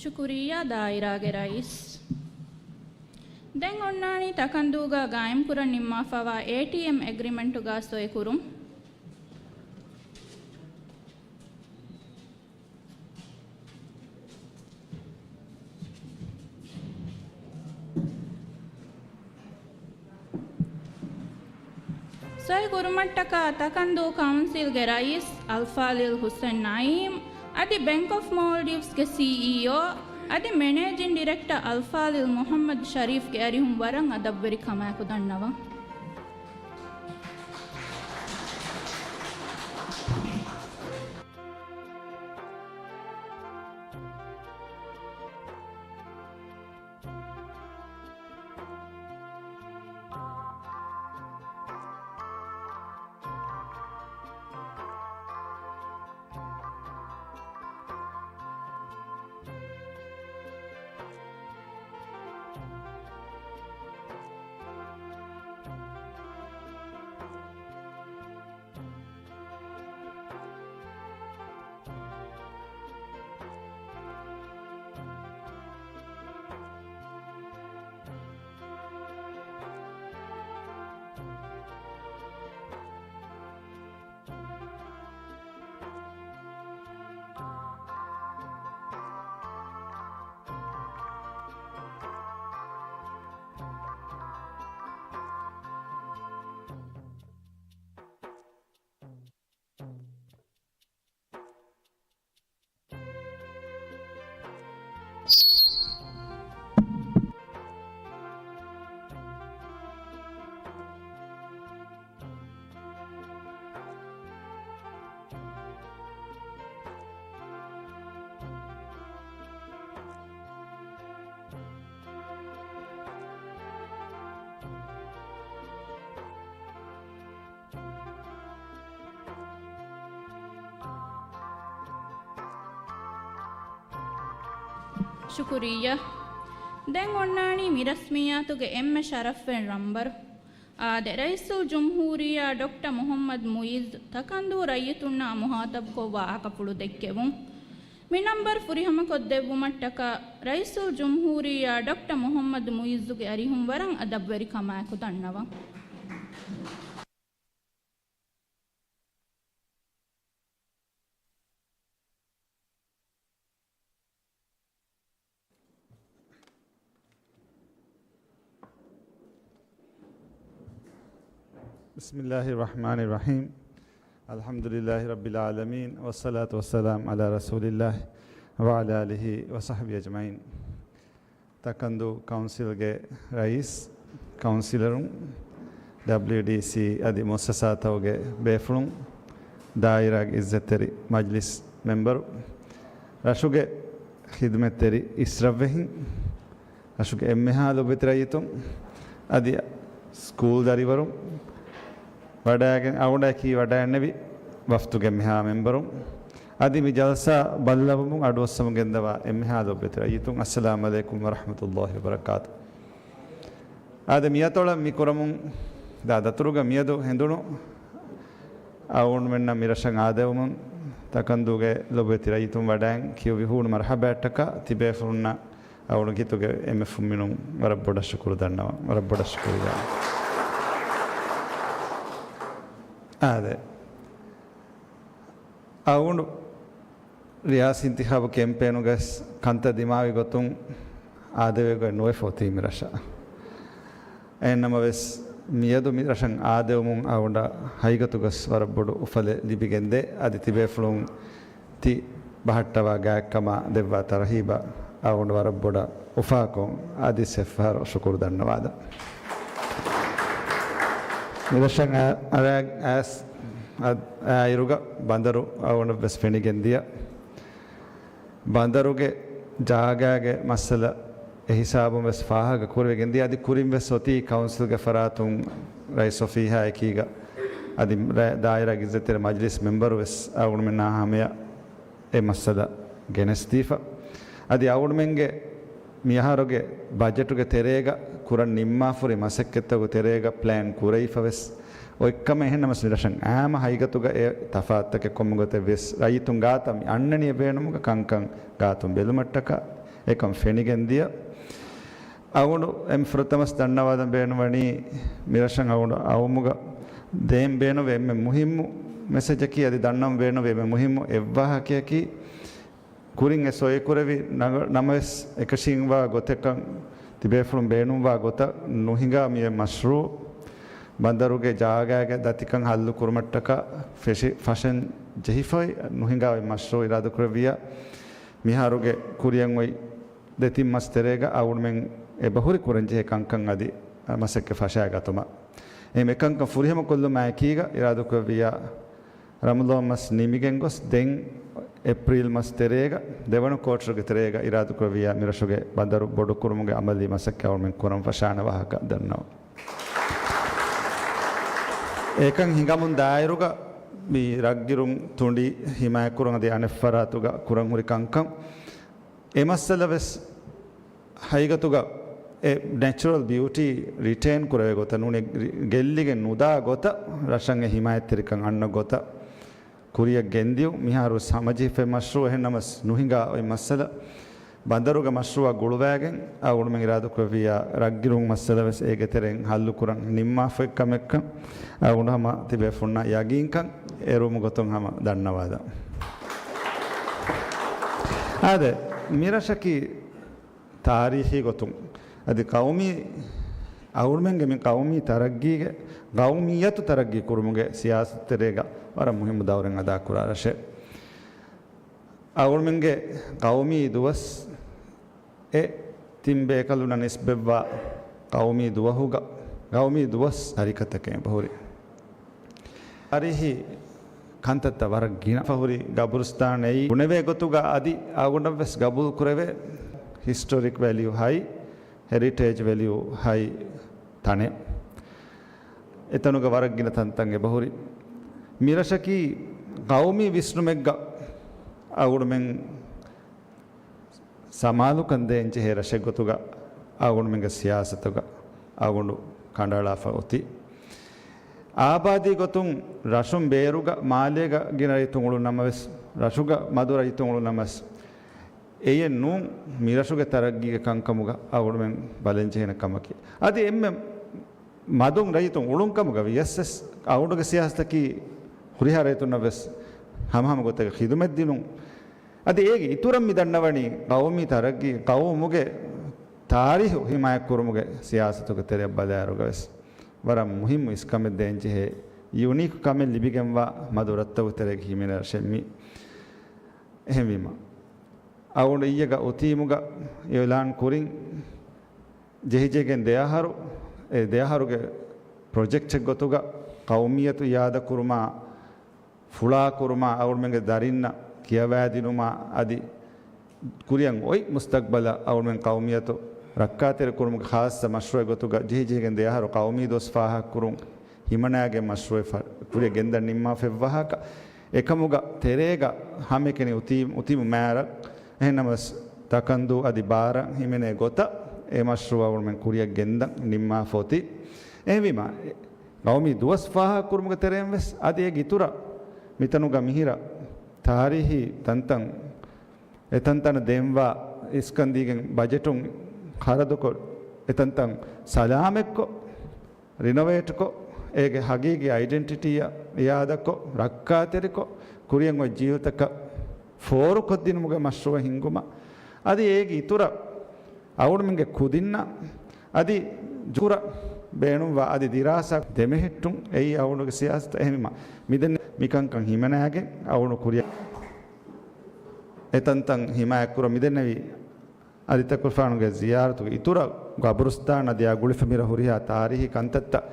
ޝުކުރިއްޔާ ދާއިރާގެ ރައީސް. ދެން އޮންނާނީ ތަކަންދޫގަ ގާއިމްކުރަން ނިންމާފައިވާ އޭޓީއެމް އެގްރިމެންޓުގަ ސޮއިކުރުން. ސޮއި ކުރުމަށްޓަކާ ތަކަންދޫ ކައުންސިލްގެ ރައީސް އަލްފާޟިލް ހުސެން ނައީމް އަދި ބެންކް އޮފް މޯލްޑިވްސްގެ ސީއީއޯ އަދި މެނޭޖިން ޑިރެކްޓަ އަލްފާޟިލް މުޙައްމަދު ޝަރީފްގެ އަރިހުން ވަރަށް އަދަބުވެރި ކަމާއެކު ދަންނަވަން. ޝުކުރިއްޔާ. ދެން އޮންނާނީ މި ރަސްމިއްޔާތުގެ އެންމެ ޝަރަފްވެރި ރަންބަރު، އާދެ، ރައީސުލްޖުމްހޫރިއްޔާ ޑޮކްޓަރ މުޙައްމަދު މުޢިއްޒު ތަކަންދޫ ރައްޔިތުންނާ މުޚާޠަބުކޮށް ވާހަކަފުޅު ދެއްކެވުން. މި ނަންބަރު ފުރިހަމަކޮށްދެއްވުމަށްޓަކާ، ރައީސުލްޖުމްހޫރިއްޔާ ޑޮކްޓަރ މުޙައްމަދު މުޢިއްޒުގެ އަރިހުން ވަރަށް އަދަބުވެރިކަމާއެކު ދަންނަވަން. بسم الله الرحمن الرحيم. الحمد لله رب العالمين، والصلاة والسلام على رسول الله وعلى آله وصحبه أجمعين. ތަކަންދޫ ކައުންސިލްގެ ރައީސް، ކައުންސިލަރުން، ޑަބްލިއުޑީސީ އަދި މުއައްސަސާތަކުގެ ބޭފުޅުން، ދާއިރާގެ އިއްޒަތްތެރި މަޖްލިސް މެމްބަރު، ރަށުގެ ޚިދުމަތްތެރި އިސްރަށްވެހިން، ރަށުގެ އެންމެހާ ލޮބުވެތި ރައްޔިތުން އަދި ސްކޫލް ދަރިވަރުން، ވަޑައިގެން އަޅުގަނޑަކީ ވަޑައިގެންނެވި ވަފްދުގެ އެންމެހާ މެމްބަރުން، އަދި މި ޖަލްސާ ބައްލަވަމުން އަޑުއައްސަމުން ގެންދަވާ އެންމެހާ ލޮބުވެތި ރައްޔިތުން، އައްސަލާމް ޢަލައިކުމް ވަރަޙްމަތުﷲި ވަބަރަކާތު. އާދެ، މިއަތޮޅަށް މި ކުރަމުން ދާ ދަތުރުގަ މިއަދު ހެނދުނު އަޅުގަނޑުމެންނަށް މިރަށަށް އާދެވުމުން ތަކަންދޫގެ ލޮބުވެތި ރައްޔިތުން ވަޑައިން ކިޔުވި ހޫނު މަރްޙަބާއްޓަކާ ތިބޭފުޅުންނަށް އަޅުގަނޑު ކިތުގެ އެންމެ ފުންމިނުން ވަރަށް ބޮޑަށް ޝުކުރު ދަންނަވަން. ވަރަށް ބޮޑަށް ޝުކުރު ދަންނަވަން. އާދެ. އަޅުގަނޑު ރިޔާސީ އިންތިޚާބު ކެމްޕޭނުގަސް ކަންތައް ދިމާވި ގޮތުން އާދެވޭ ގޮތް ނުވެފަ އޮތީ މިރަށަށް. އެހެންނަމަވެސް، މިއަދު މިރަށަށް އާދެވުމުން އަޅުގަނޑަށް ހަގީގަތުގަސް ވަރަށް ބޮޑު އުފަލެއް ލިބިގެންދޭ. އަދި ތިބޭފުޅުން ތި ބަހައްޓަވާ ގާތްކަމާ ދެއްވާ ތަރުހީބަށް އަޅުގަނޑު ވަރަށް ބޮޑަށް އުފާކޮށް، އަދި ސެފްހާރު ޝުކުރު ދަންނަވާލަން. މިރަށަށް އަ-، އަރާ-، އައިސް އަ-، އައިރުގަ ބަނދަރު އަޅުގަނޑަށްވެސް ފެނިގެންދިޔަ. ބަނދަރުގެ ޖާގާގެ މައްސަލަ އެހިސާބުން ވެސް ފާހަގަ ކުރެވިގެންދިޔަ. އަދި ކުރިން ވެސް އޮތީ ކައުންސިލްގެ ފަރާތުން ރައީސް އޮފީހާ އެކީގަ އަދި ރަ-، ދާއިރާގެ އިއްޒަތްތެރި މަޖްލިސް މެމްބަރު ވެސް އަޅުގަނޑުމެންނާ ހަމަޔަށް އެ މައްސަލަ ގެނެސްދީފަ. އަދި އަޅުގަނޑުމެންގެ މިއަހަރުގެ ބަޖެޓުގެ ތެރޭގަ ކުރަން ނިންމާފަހުރި މަސައްކަތްތަކުގެ ތެރޭގަ ޕްލޭން ކުރެވިފަ ވެސް އޮތްކަމެއް. އެހެންނަމަސް މިރަށަށް އާއްމު ހަގީގަތުގަ އެ ތަފާތުތަކެއް ކޮންމެ ގޮތެއް ވެސް ރައްޔިތުން ގާތަށް މި އަންނަނީ އެ ބޭނުމުގަ ކަންކަން ގާތުން ބެލުމަށްޓަކާ އެކަން ފެނިގެންދިޔަ. އަޅުގަނޑު އެންމެ ފުރަތަމަސް ދަންނަވާލަން ބޭނުންވަނީ މިރަށަށް އަޅުގަނޑު އައުމުގަ ދޭން ބޭނުންވޭ އެންމެ މުހިއްމު މެސެޖަކީ އަދި ދަންނަވަން ބޭނުންވޭ އެންމެ މުހިއްމު އެއްވާހަކަޔަކީ، ކުރިން އެ ސޮއިކުރެވި ނަގ-، ނަމަވެސް އެކަށީގެންވާ ގޮތަކަށް ތިބޭފުޅުން ބޭނުންވާ ގޮތަށް ނުހިނގާ މިއޮތް މަޝްރޫއު، ބަނދަރުގެ ޖާގާގެ ދަތިކަން ހައްލު ކުރުމަށްޓަކާ ފެށި ފަށަން ޖެހިފައި ނުހިނގާ އޮތް މަޝްރޫއު އިރާދަކުރެއްވިއްޔާ، މިހާރުގެ ކުރިއަށް އޮތް ދެތިން މަސް ތެރޭގަ އަޅުގަނޑުމެން އެބަހުރި ކުރަންޖެހޭ ކަންކަން އަދި މަސައްކަތް ފަށައިގަތުމަށް. އެހެން އެކަންކަން ފުރިހަމަކޮށްލުމާ އެކީގަ އިރާދަކުރެއްވިއްޔާ، ރަމަޟާން މަސް ނިމިގެން ގޮސް ދެން އޭޕްރީލް މަސް ތެރޭގަ ދެވަނަ ކޯޓަރގެ ތެރޭގަ އިރާދަކުރެއްވިއްޔާ މިރަށުގެ ބަނދަރު ބޮޑުކުރުމުގެ އަމަލީ މަސައްކަތް އަޅުގަނޑުމެން ކުރަން ފަށާނެ ވާހަކަ ދަންނަވަން. އެކަން ހިނގަމުން ދާއިރުގަ މި ރަށްގިރުން ތުނޑި ހިމާޔަތްކުރަން އަދި އަނެއް ފަރާތުގަ ކުރަން ހުރި ކަންކަން އެ މައްސަލަ ވެސް ހަގީގަތުގަ އެ ނެޗުރަލް ބިއުޓީ ރިޓޭން ކުރެވޭ ގޮތަށް ނޫނީ ގެއްލިގެން ނުދާ ގޮތަށް ރަށަށް އެ ހިމާޔަތްތެރިކަން އަންނަ ގޮތަށް ކުރިއަށް ގެންދިޔުން. މިހާރު ހަމަޖެހިފައި މަޝްރޫއު އެހެން ނަމަސް ނުހިނގާ އޮތް މައްސަލަ ބަނދަރުގެ މަޝްރޫއާ ގުޅުވައިގެން އަޅުގަނޑުމެން އިރާދަކުރެއްވިއްޔާ ރަށްގިރުން މައްސަލަ ވެސް އޭގެ ތެރެއިން ހައްލު ކުރަން ނިންމާފައި ކަމެއްކަން އަޅުގަނޑު ހަމަ ތިބޭފުޅުންނަށް ޔަގީންކަން އެރުވުމުގެ ގޮތުން ހަމަ ދަންނަވާލަން. އާދެ، މިރަށަކީ ތާރީޚީ ގޮތުން އަދި ޤައުމީ، އަޅުގަނޑުމެންގެ މި ޤައުމީ ތަރައްގީގެ، ޤައުމިއްޔަތު ތަރައްގީ ކުރުމުގެ ސިޔާސަތު ތެރޭގަ ވަރަށް މުހިއްމު ދައުރެއް އަދާކުރާ ރަށެއް. އަޅުގަނޑުމެންގެ ޤައުމީ ދުވަސް އެ ތިން ބޭކަލުންނަށް ނިސްބަތްވާ ޤައުމީ ދުވަހުގަ، ޤައުމީ ދުވަސް ތަރިކަތަކެއް އެބަހުރި. ތާރީޚީ ކަންތައްތައް ވަރަށް ގިނަ ފަހުރި ގަބުރުސްތާން އެއީ ބުނެވޭ ގޮތުގަ އަދި އަޅުގަނޑަށްވެސް ގަބޫލު ކުރެވޭ ހިސްޓޮރިކް ވެލިއު ހައި، ހެރިޓޭޖް ވެލިއު ހައި ތަނެއް. އެތަނުގަ ވަރަށް ގިނަ ތަންތަން އެބަހުރި. މިރަށަކީ ޤައުމީ ވިސްނުމެއްގަ އަޅުގަނޑުމެން ސަމާލުކަން ދޭންޖެހޭ ރަށެއްގޮތުގަ އަޅުގަނޑުމެންގެ ސިޔާސަތުގަ އަޅުގަނޑު ކަނޑައަޅާފަ އޮތީ. އާބާދީ ގޮތުން ރަށުން ބޭރުގަ މާލޭގަ ގިނަ ރައްޔިތުން އުޅުނަމަވެސް، ރަށުގަ މަދު ރައްޔިތުން އުޅުނަމަވެސް، އެއެއް ނޫން މިރަށުގެ ތަރައްގީގެ ކަންކަމުގަ އަޅުމެން ބަލަންޖެހޭނެ ކަމަކީ. އަދި އެންމެ މަދުން ރައްޔިތުން އުޅުން ކަމުގަ ވިޔަސް އަޅުގެ ސިޔާސަތަކީ ހުރިހާ ރައްޔިތުންނަށް ވެސް ހަމަހަމަ ގޮތެއް ޚިދުމަތް ދިނުން. އަދި އޭގެ އިތުރަށް މި ދަންނަވަނީ ޤައުމީ ތަރައްގީ، ޤައުމުގެ ތާރީހު ހިމާޔަތްކުރުމުގެ ސިޔާސަތުގެ ތެރެއަށް ބަލާއިރުގަ ވެސް ވަރަށް މުހިއްމު އިސްކަމެއް ދޭންޖެހޭ ޔުނީކް ކަމެއް ލިބިގެންވާ މަދު ރަށްތަކުގެ ތެރޭގަ ހިމެނޭ ރަށެއް މީ. އެހެންވީމަ، އަޅުގަނޑު އިއްޔެގަ އުތީމުގަ އިޢުލާން ކުރިން ޖެހިޖެހިގެން ދެއަހަރު، އެ ދެއަހަރުގެ ޕްރޮޖެކްޓެއް ގޮތުގަ ޤައުމިއްޔަތު އިއާދަކުރުމާ، ފުޅާކުރުމާ، އަޅުމެންގެ ދަރިންނަށް ކިޔަވައިދިނުމާ އަދި ކުރިއަށް އޮތް މުސްތަޤްބަލަށް އަޅުމެން ޤައުމިއްޔަތު ރައްކާތެރިކުރުމުގެ ޚާއްޞަ މަޝްރޫޢެއް ގޮތުގަ ޖެހިޖެހިގެން ދެއަހަރު ޤައުމީ ދުވަސް ފާހަގަކުރުން ހިމަނާގެން މަޝްރޫޢެއް ފަ-، ކުރިއަށް ގެންދަން ނިންމާފައިވާހަކަ، އެކަމުގަ ތެރޭގަ ހަމައެކަނި އުތީ-، އުތީމު މާރަށް، އެހެންނަމަވެސް ތަކަންދޫ އަދި ބާރަށް ހިމެނޭ ގޮތަށް އެ މަޝްރޫޢަށް އަޅުމެން ކުރިއަށް ގެންދަން ނިންމާފަ އޮތީ. އެހެންވީމަ، އެ ޤައުމީ ދުވަސް ފާހަގަކުރުމުގެ ތެރެއިން ވެސް އަދި އޭގެ އިތުރަށް މިތަނުގަ މިހިރަ ތާރީހީ ތަންތަން، އެތަންތަނަށް ދޭންވާ އިސްކަން ދީގެން ބަޖެޓުން ޚަރަދުކޮށް، އެތަންތަން ސަލާމަތްކޮށް، ރިނޮވޭޓްކޮށް، އޭގެ ހަގީގީ އައިޑެންޓިޓީއަށް އިއާދަކޮށް، ރައްކާތެރިކޮށް، ކުރިއަށް އޮތް ޖީލުތަކަށް ފޯރުކޮށްދިނުމުގެ މަޝްރޫޢެއް ހިންގުމަށް، އަދި އޭގެ އިތުރަށް އަޅުމެންގެ ކުދިންނަށް އަދި ޖުކުރަށް ބޭނުންވާ އަދި ދިރާސާ ދެމެހެއްޓުން އެއީ އަޅުގަނޑުގެ ސިޔާސަތަށް. އެހެންވީމަ، މިދެންނެވި މިކަންކަން ހިމަނާގެން އަޅުގަނޑު ކުރިއަށް އެތަންތަން ހިމާޔަތްކުރަން މިދެންނެވި އަލިތަކުފާނުގެ ޒިޔާރަތުގެ އިތުރަށް ގަބުރުސްތާން އަދި އާ ގުޅިފަ މިރަށް ހުރިހާ ތާރީހީ ކަންތައްތައް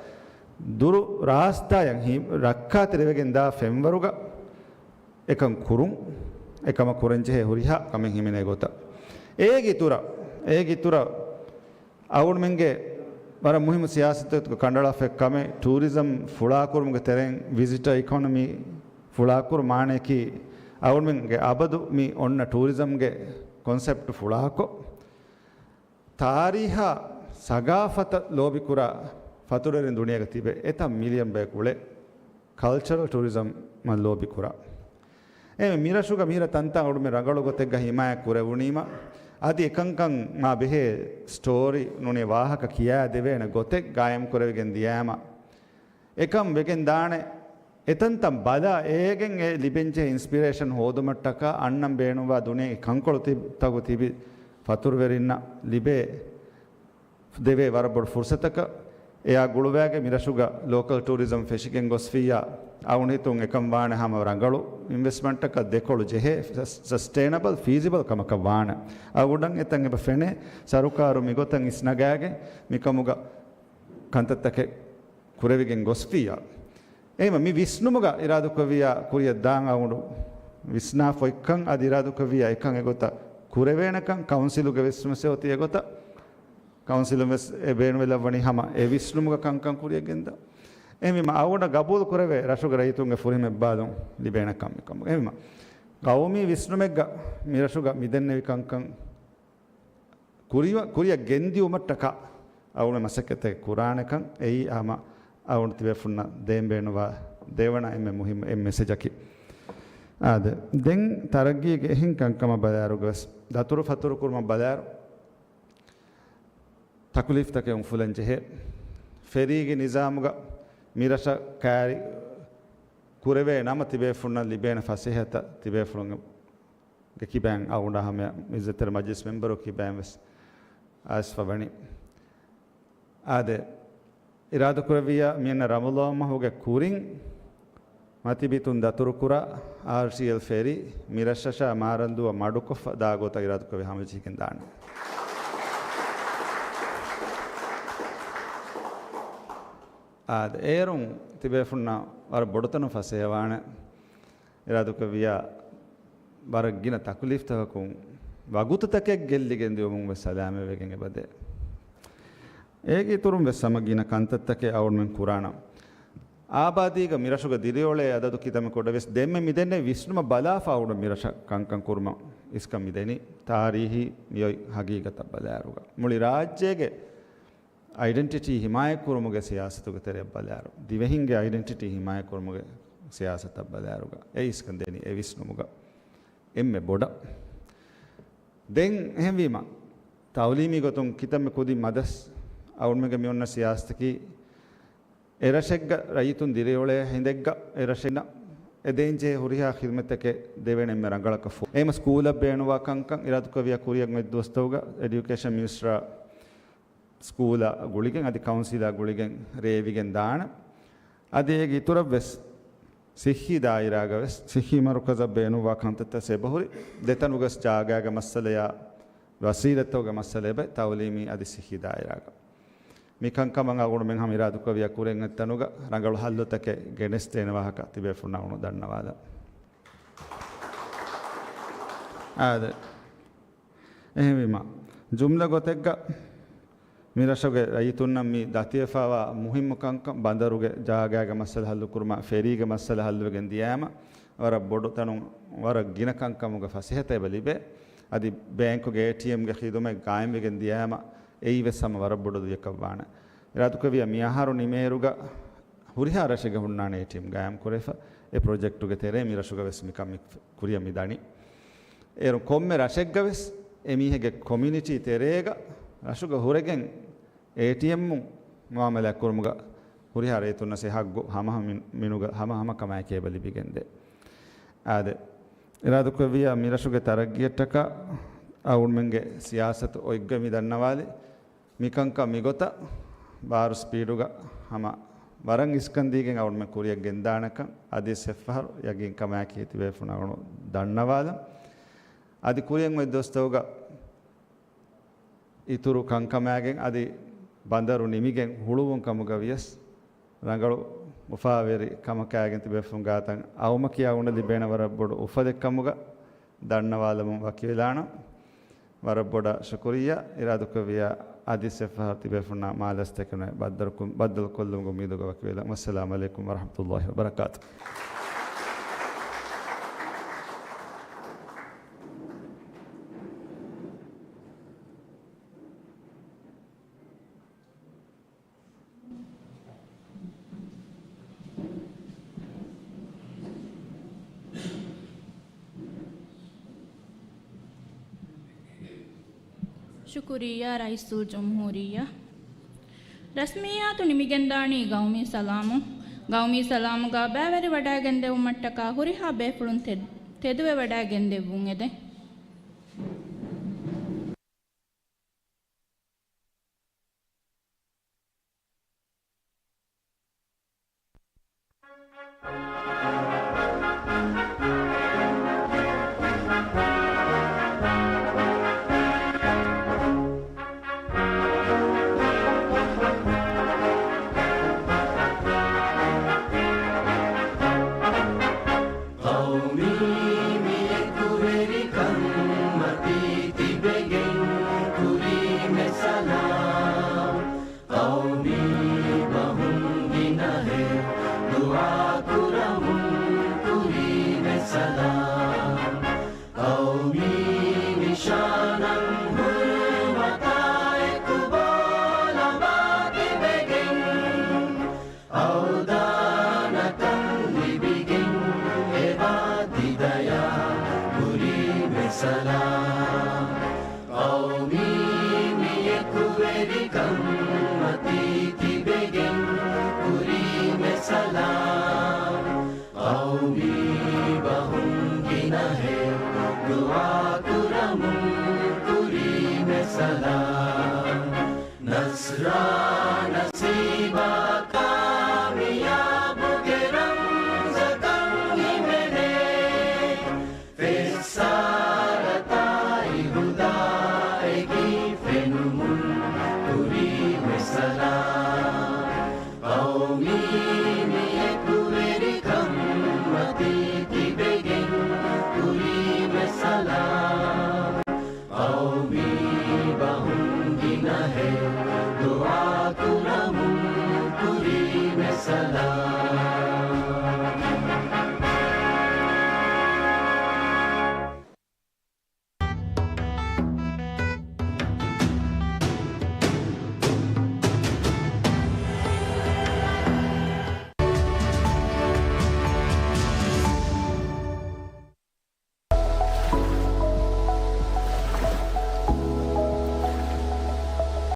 ދުރު ރާސްތާއަށް ހި-، ރައްކާތެރިވެގެން ދާ ފެންވަރުގަ އެކަން ކުރުން، އެކަމަށް ކުރަންޖެހޭ ހުރިހާ ކަމެއް ހިމެނޭ ގޮތަށް. އޭގެ އިތުރަށް، އޭގެ އިތުރަށް އަޅުގަނޑުމެންގެ ވަރަށް މުހިއްމު ސިޔާސަތުތަކުގެ ކަނޑައަޅާފައި ކަމެއް ޓޫރިޒަމް ފުޅާކުރުމުގެ ތެރެއިން ވިޒިޓަރ އިކޮނޮމީ ފުޅާކުރު މާނަޔަކީ އަޅުގަނޑުމެންގެ އަބަދު މި އޮންނަ ޓޫރިޒަމްގެ ކޮންސެޕްޓް ފުޅާކޮށް، ތާރީހާ ސަގާފަތަށް ލޯބިކުރާ ފަތުރުވެރިން ދުނިޔޭގަ ތިބެ އެތައް މިލިއަން ބަޔަކު އުޅޭ ކަލްޗަރަލް ޓޫރިޒަމަށް ލޯބިކުރާ. އެ މިރަށުގަ މިހިރަ ތަންތާ އުޑުމެ ރަނގަޅު ގޮތެއްގަ ހިމާޔަތް ކުރެވުނީމަ، އަދި އެކަންކަން މާ ބެހޭ ސްޓޯރީ ނޫނީ ވާހަކަ ކިޔާ ދެވޭނެ ގޮތެއް ގާއިމް ކުރެވިގެން ދިޔާމަ، އެކަން ވެގެން ދާނެ. އެތަންތަން ބަލާ އޭގެން އެ ލިބެންޖެހޭ އިންސްޕިރޭޝަން ހޯދުމަށްޓަކާ އަންނަން ބޭނުންވާ ދުނިޔޭގެ ކަންކޮޅު ތި-، ތަކު ތިބި ފަތުރުވެރިންނަށް ލިބޭ ދެވޭ ވަރަށް ބޮޑު ފުރުސަތަކަށް އެއާ ގުޅުވާގެ މިރަށުގަ ލޯކަލް ޓޫރިޒަމް ފެށިގެން ގޮސްފިއްޔާ، އަޅުގަނޑު ހިތުން އެކަން ވާނެ ހަމަ ރަނގަޅު އިންވެސްޓްމަންޓަކަށް ދެކޮޅު ޖެހޭ ސަ-، ސަސްޓެއިނަބަލް ފީޒިބަލް ކަމަކަށް ވާނެ. އަޅުގަނޑަށް އެތަން އެބަ ފެނޭ ސަރުކާރު މިގޮތަށް އިސްނަގާގެން މިކަމުގަ ކަންތައްތަކެއް ކުރެވިގެން ގޮސްފިއްޔާ. އެހެންވީމަ މި ވިސްނުމުގަ އިރާދުކުރެއްވިއްޔާ ކުރިއަށް ދާން އަޅުގަނޑު ވިސްނާފަ އޮތްކަން އަދި އިރާދުކުރެއްވިއްޔާ އެކަން އެގޮތަށް ކުރެވޭނެކަން ކައުންސިލުގެ ވިސްނުމެއް އޮތީ އެގޮތަށް. ކައުންސިލުން ވެސް އެ ބޭނުންވެލައްވަނީ ހަމަ އެ ވިސްނުމުގަ ކަންކަން ކުރިއަށް ގެންދާ. އެހެންވީމަ އަޅުގަނޑަށް ގަބޫލު ކުރެވޭ ރަށުގެ ރައްޔިތުންގެ ފުރިހަމަ އެއްބާލުން ލިބޭނެ ކަމެއް ކަމުގަ. އެހެންވީމަ ޤައުމީ ވިސްނުމެއްގަ މިރަށުގަ މިދެންނެވި ކަންކަން ކުރިއަށް، ކުރިއަށް ގެންދިއުމަށްޓަކާ އަޅުގަނޑު މަސައްކަތެއް ކުރާނެކަން އެއީ ހަމަ އަޅުގަނޑު ތިބޭފުންނަށް ދޭން ބޭނުންވާ ދެވަނަ އެންމެ މުހިއްމު އެއް މެސެޖަކީ. އާދެ، ދެން ތަރައްގީގެ އެހެން ކަންކަމަށް ބަލާއިރުގަވެސް ދަތުރުފަތުރުކުރުމަށް ބަލާއިރު، ތަކުލީފްތަކެއް އުފުލަން ޖެހޭ. ފެރީގެ ނިޒާމުގަ މިރަށަށް ކައިރި ކުރެވޭ ނަމަ ތިބޭފުންނަށް ލިބޭނެ ފަސޭހަތައް ތިބޭފުޅުންގެ ކިބައިން އަޅުގަނޑާ ހަމަ އިއްޒަތްތެރި މަޖިލިސް މެމްބަރު ކިބައިން ވެސް އައިސްފަ ވަނީ. އާދެ، އިރާދަކުރެއްވިއްޔާ މިއަންނަ ރަމަޟާން މަހުގެ ކުރިން މަތިބިތުން ދަތުރުކުރާ އާރްޓީއެލް ފެރީ މިރަށަށާ މާރަންދޫއަށް މަޑުކޮށްފަ ދާ ގޮތަށް އިރާދަކުރެއްވި ހަމަޖެހިގެން ދާނެ. އާދެ، އޭރުން ތިބޭފުންނަށް ވަރަށް ބޮޑުތަނުން ފަސޭހަވާނެ. އިރާދަކުރެއްވިއްޔާ ވަރަށް ގިނަ ތަކުލީފްތަކަކުން ވަގުތުތަކެއް ގެއްލިގެން ދިއުމުން ވެސް ސަލާމަތްވެގެން އެބަދޭ. އޭގެ އިތުރުން ވެސް ހަމަ ގިނަ ކަންތައްތަކެއް އަޅުގަނޑުމެން ކުރާނަން. އާބާދީގަ މިރަށުގަ ދިރިއުޅޭ އަދަދު ކިތަންމެ ކުޑަވެސް ދެންމެ މިދެންނެވި ވިސްނުމަށް ބަލާފަ އަޅުގަނޑު މިރަށަށް ކަންކަން ކުރުމަށް އިސްކަން މިދެނީ. ތާރީހީ މިއޮތް ހަގީގަތަށް ބަލާއިރުގަ މުޅި ރާއްޖޭގެ އައިޑެންޓިޓީ ހިމާޔަތްކުރުމުގެ ސިޔާސަތުގެ ތެރެއަށް ބަލާއިރު، ދިވެހިންގެ އައިޑެންޓިޓީ ހިމާޔަތްކުރުމުގެ ސިޔާސަތަށް ބަލާއިރުގަ އެ އިސްކަން ދޭނީ އެ ވިސްނުމުގަ އެންމެ ބޮޑަށް. ދެން އެހެންވީމަ، ތައުލީމީ ގޮތުން ކިތަންމެ ކުދިން މަދަސް އަޅުގަނޑުމެންގެ މި އޮންނަ ސިޔާސަތަކީ، އެ ރަށެއްގަ ރައްޔިތުން ދިރިއުޅޭ ހިނދެއްގަ އެ ރަށެއްނަށް އެ ދޭންޖެހޭ ހުރިހާ ޚިދުމަތްތަކެއް ދެވޭނެ އެންމެ ރަނގަޅަކަށް ފޯ. އެހެންވެ ސްކޫލަށް ބޭނުންވާ ކަންކަން އިރާދަކުރެއްވިޔާ ކުރިއަށް އޮތް ދުވަސްތަކުގަ އެޑިއުކޭޝަން މިނިސްޓަރ ސްކޫލާ ގުޅިގެން އަދި ކައުންސިލާ ގުޅިގެން ރޭވިގެން ދާނެ. އަދި އޭގެ އިތުރަށްވެސް ސިއްހީ ދާއިރާގަވެސް ސިއްހީ މަރުކަޒަށް ބޭނުންވާ ކަންތައްތައް އެބަހުރި. ދެތަނުގަސް ޖާގާގެ މައްސަލަޔާ ވަސީލަތްތަކުގެ މައްސަލަ އެބަ ތައުލީމީ އަދި ސިއްހީ ދާއިރާގަ. މިކަންކަމަށް އަޅުގަނޑުމެން ހަމަ އިރާދަކުރެއްވިޔާ ކުރިއަށް އޮތް ތަނުގަ ރަނގަޅު ހައްލުތަކެއް ގެނެސްދޭނެ ވާހަކަ ތިބޭފުޅުންނަށް އަޅުގަނޑު ދަންނަވާލަން. އާދެ. އެހެންވީމަ، ޖުމްލަ ގޮތެއްގަ މި ރަށުގެ ރައްޔިތުންނަށް މި ދަތިވެފައިވާ މުހިއްމު ކަންކަން، ބަނދަރުގެ ޖާގާގެ މައްސަލަ ހައްލުކުރުމަށް، ފެރީގެ މައްސަލަ ހައްލުވެގެން ދިޔައިމަ، ވަރަށް ބޮޑު ތަނުން ވަރަށް ގިނަ ކަންކަމުގެ ފަސޭހަތައް އެބަ ލިބޭ. އަދި ބޭންކުގެ އޭޓީއެމްގެ ޚިދުމަތް ގާއިމްވެގެން ދިޔައިމަ، އެއީވެސް ހަމަ ވަރަށް ބޮޑު ލުޔަކަށް ވާނެ. އިރާދަކުރެއްވިޔާ މިއަހަރު ނިމޭއިރުގަ ހުރިހާ ރަށެއްގަ ހުންނާނެ އޭޓީއެމް ގާއިމް ކުރެވިފަ، އެ ޕްރޮޖެކްޓުގެ ތެރޭ މި ރަށުގަވެސް މިކަން މި ކުރިއަށް މި ދަނީ. އޭރު ކޮންމެ ރަށެއްގަވެސް އެ މީހެއްގެ ކޮމިއުނިޓީ ތެރޭގަ ރަށުގަ ހުރެގެން އޭޓީއެމްއުން މުއާމަލާތް ކުރުމުގަ ހުރިހާ ރައްޔިތުންނަށް އެ ހައްގު ހަމަހަމަ މިނު-، މިނުގަ ހަމަހަމަ ކަމާއެކީ އެބަ ލިބިގެންދޭ. އާދެ، އިރާދަކުރެއްވިޔާ މި ރަށުގެ ތަރައްގީއަށްޓަކާ އަޅުގަނޑުމެންގެ ސިޔާސަތު އޮތްގޮތް މި ދަންނަވާލި. މިކަންކަން މިގޮތަށް ބާރު ސްޕީޑުގަ ހަމަ ވަރަށް އިސްކަން ދީގެން އަޅުގަނޑުމެން ކުރިއަށް ގެންދާނެކަން އަދިވެސް އެއްފަހަރު ޔަގީން ކަމާއެކީ ތިބޭފުޅުންނަށް އަޅުގަނޑު ދަންނަވާލަން. އަދި ކުރިއަށް އޮތް ދުވަސްތަކުގަ އިތުރު ކަންކަމާގެން އަދި ބަނދަރު ނިމިގެން ހުޅުވުން ކަމުގަ ވިޔަސް ރަނގަޅު އުފާވެރި ކަމަކާގެން ތިބޭފުޅުން ގާތަށް އައުމަކީ އަޅުގަނޑަށް ލިބޭނެ ވަރަށް ބޮޑު އުފަލެއް ކަމުގަ ދަންނަވާލަމުން ވަކިވެލާނަން. ވަރަށް ބޮޑަށް ޝުކުރިއްޔާ. އިރާދަކުރެއްވިޔާ އަދިވެސް އެއްފަހަރު ތިބޭފުޅުންނާ މާލަސްތަކެއް ބައްދަލުކޮށް-، ބައްދަލުކޮށްލުމުގެ އުއްމީދުގަ ވަކިވެލަން. ވައްސަލާމް ޢަލައިކުމް ވަރަޙްމަތުﷲ ވަބަރަކާތު. ޝުކުރިއްޔާ ރައީސުލްޖުމްހޫރިއްޔާ. ރަސްމިއްޔާތު ނިމިގެންދާނީ ގައުމީ ސަލާމުން. ގައުމީ ސަލާމުގަ ބައިވެރިވަޑައިގެންދެވުމަށްޓަކާ ހުރިހާ ބޭފުޅުން ތެ-، ތެދުވެވަޑައިގެންދެއްވުން އެދެން. ޤައުމީ މި އެކުވެރިކަން މަތީ ތިބެގެން ކުރީމެ ސަލާމް. ޤައުމީ ބަހުން ގިނަހެއް ދުޢާ ކުރަމުން ކުރީމެ ސަލާމް. ޤައުމީ ނިޝާނަށް ހުރުމަތާ އެކުބޯ ލަބާ ތިބެގެން، އަވްދާނަކަން ލިބިގެން އެބާ ތިދަޔާ ކުރީމެ ސަލާމް. ޤައުމީ މި އެކުވެރިކަން މަތީ ތިބެގެން ކުރީމެ ސަލާމް. ޤައުމީ ބަހުން ގިނަހެއް ދުޢާ ކުރަމުން ކުރީމެ ސަލާމް. ނަޞްރާ ނަސީބާ ކާމިޔާބުގެ ރަމްޒަކަށް ހިމެނޭ. ފެއްސާރަތާއި ހުދާއެކީ ފެނުމުން ކުރީމެ ސަލާމް. ޤައުމީ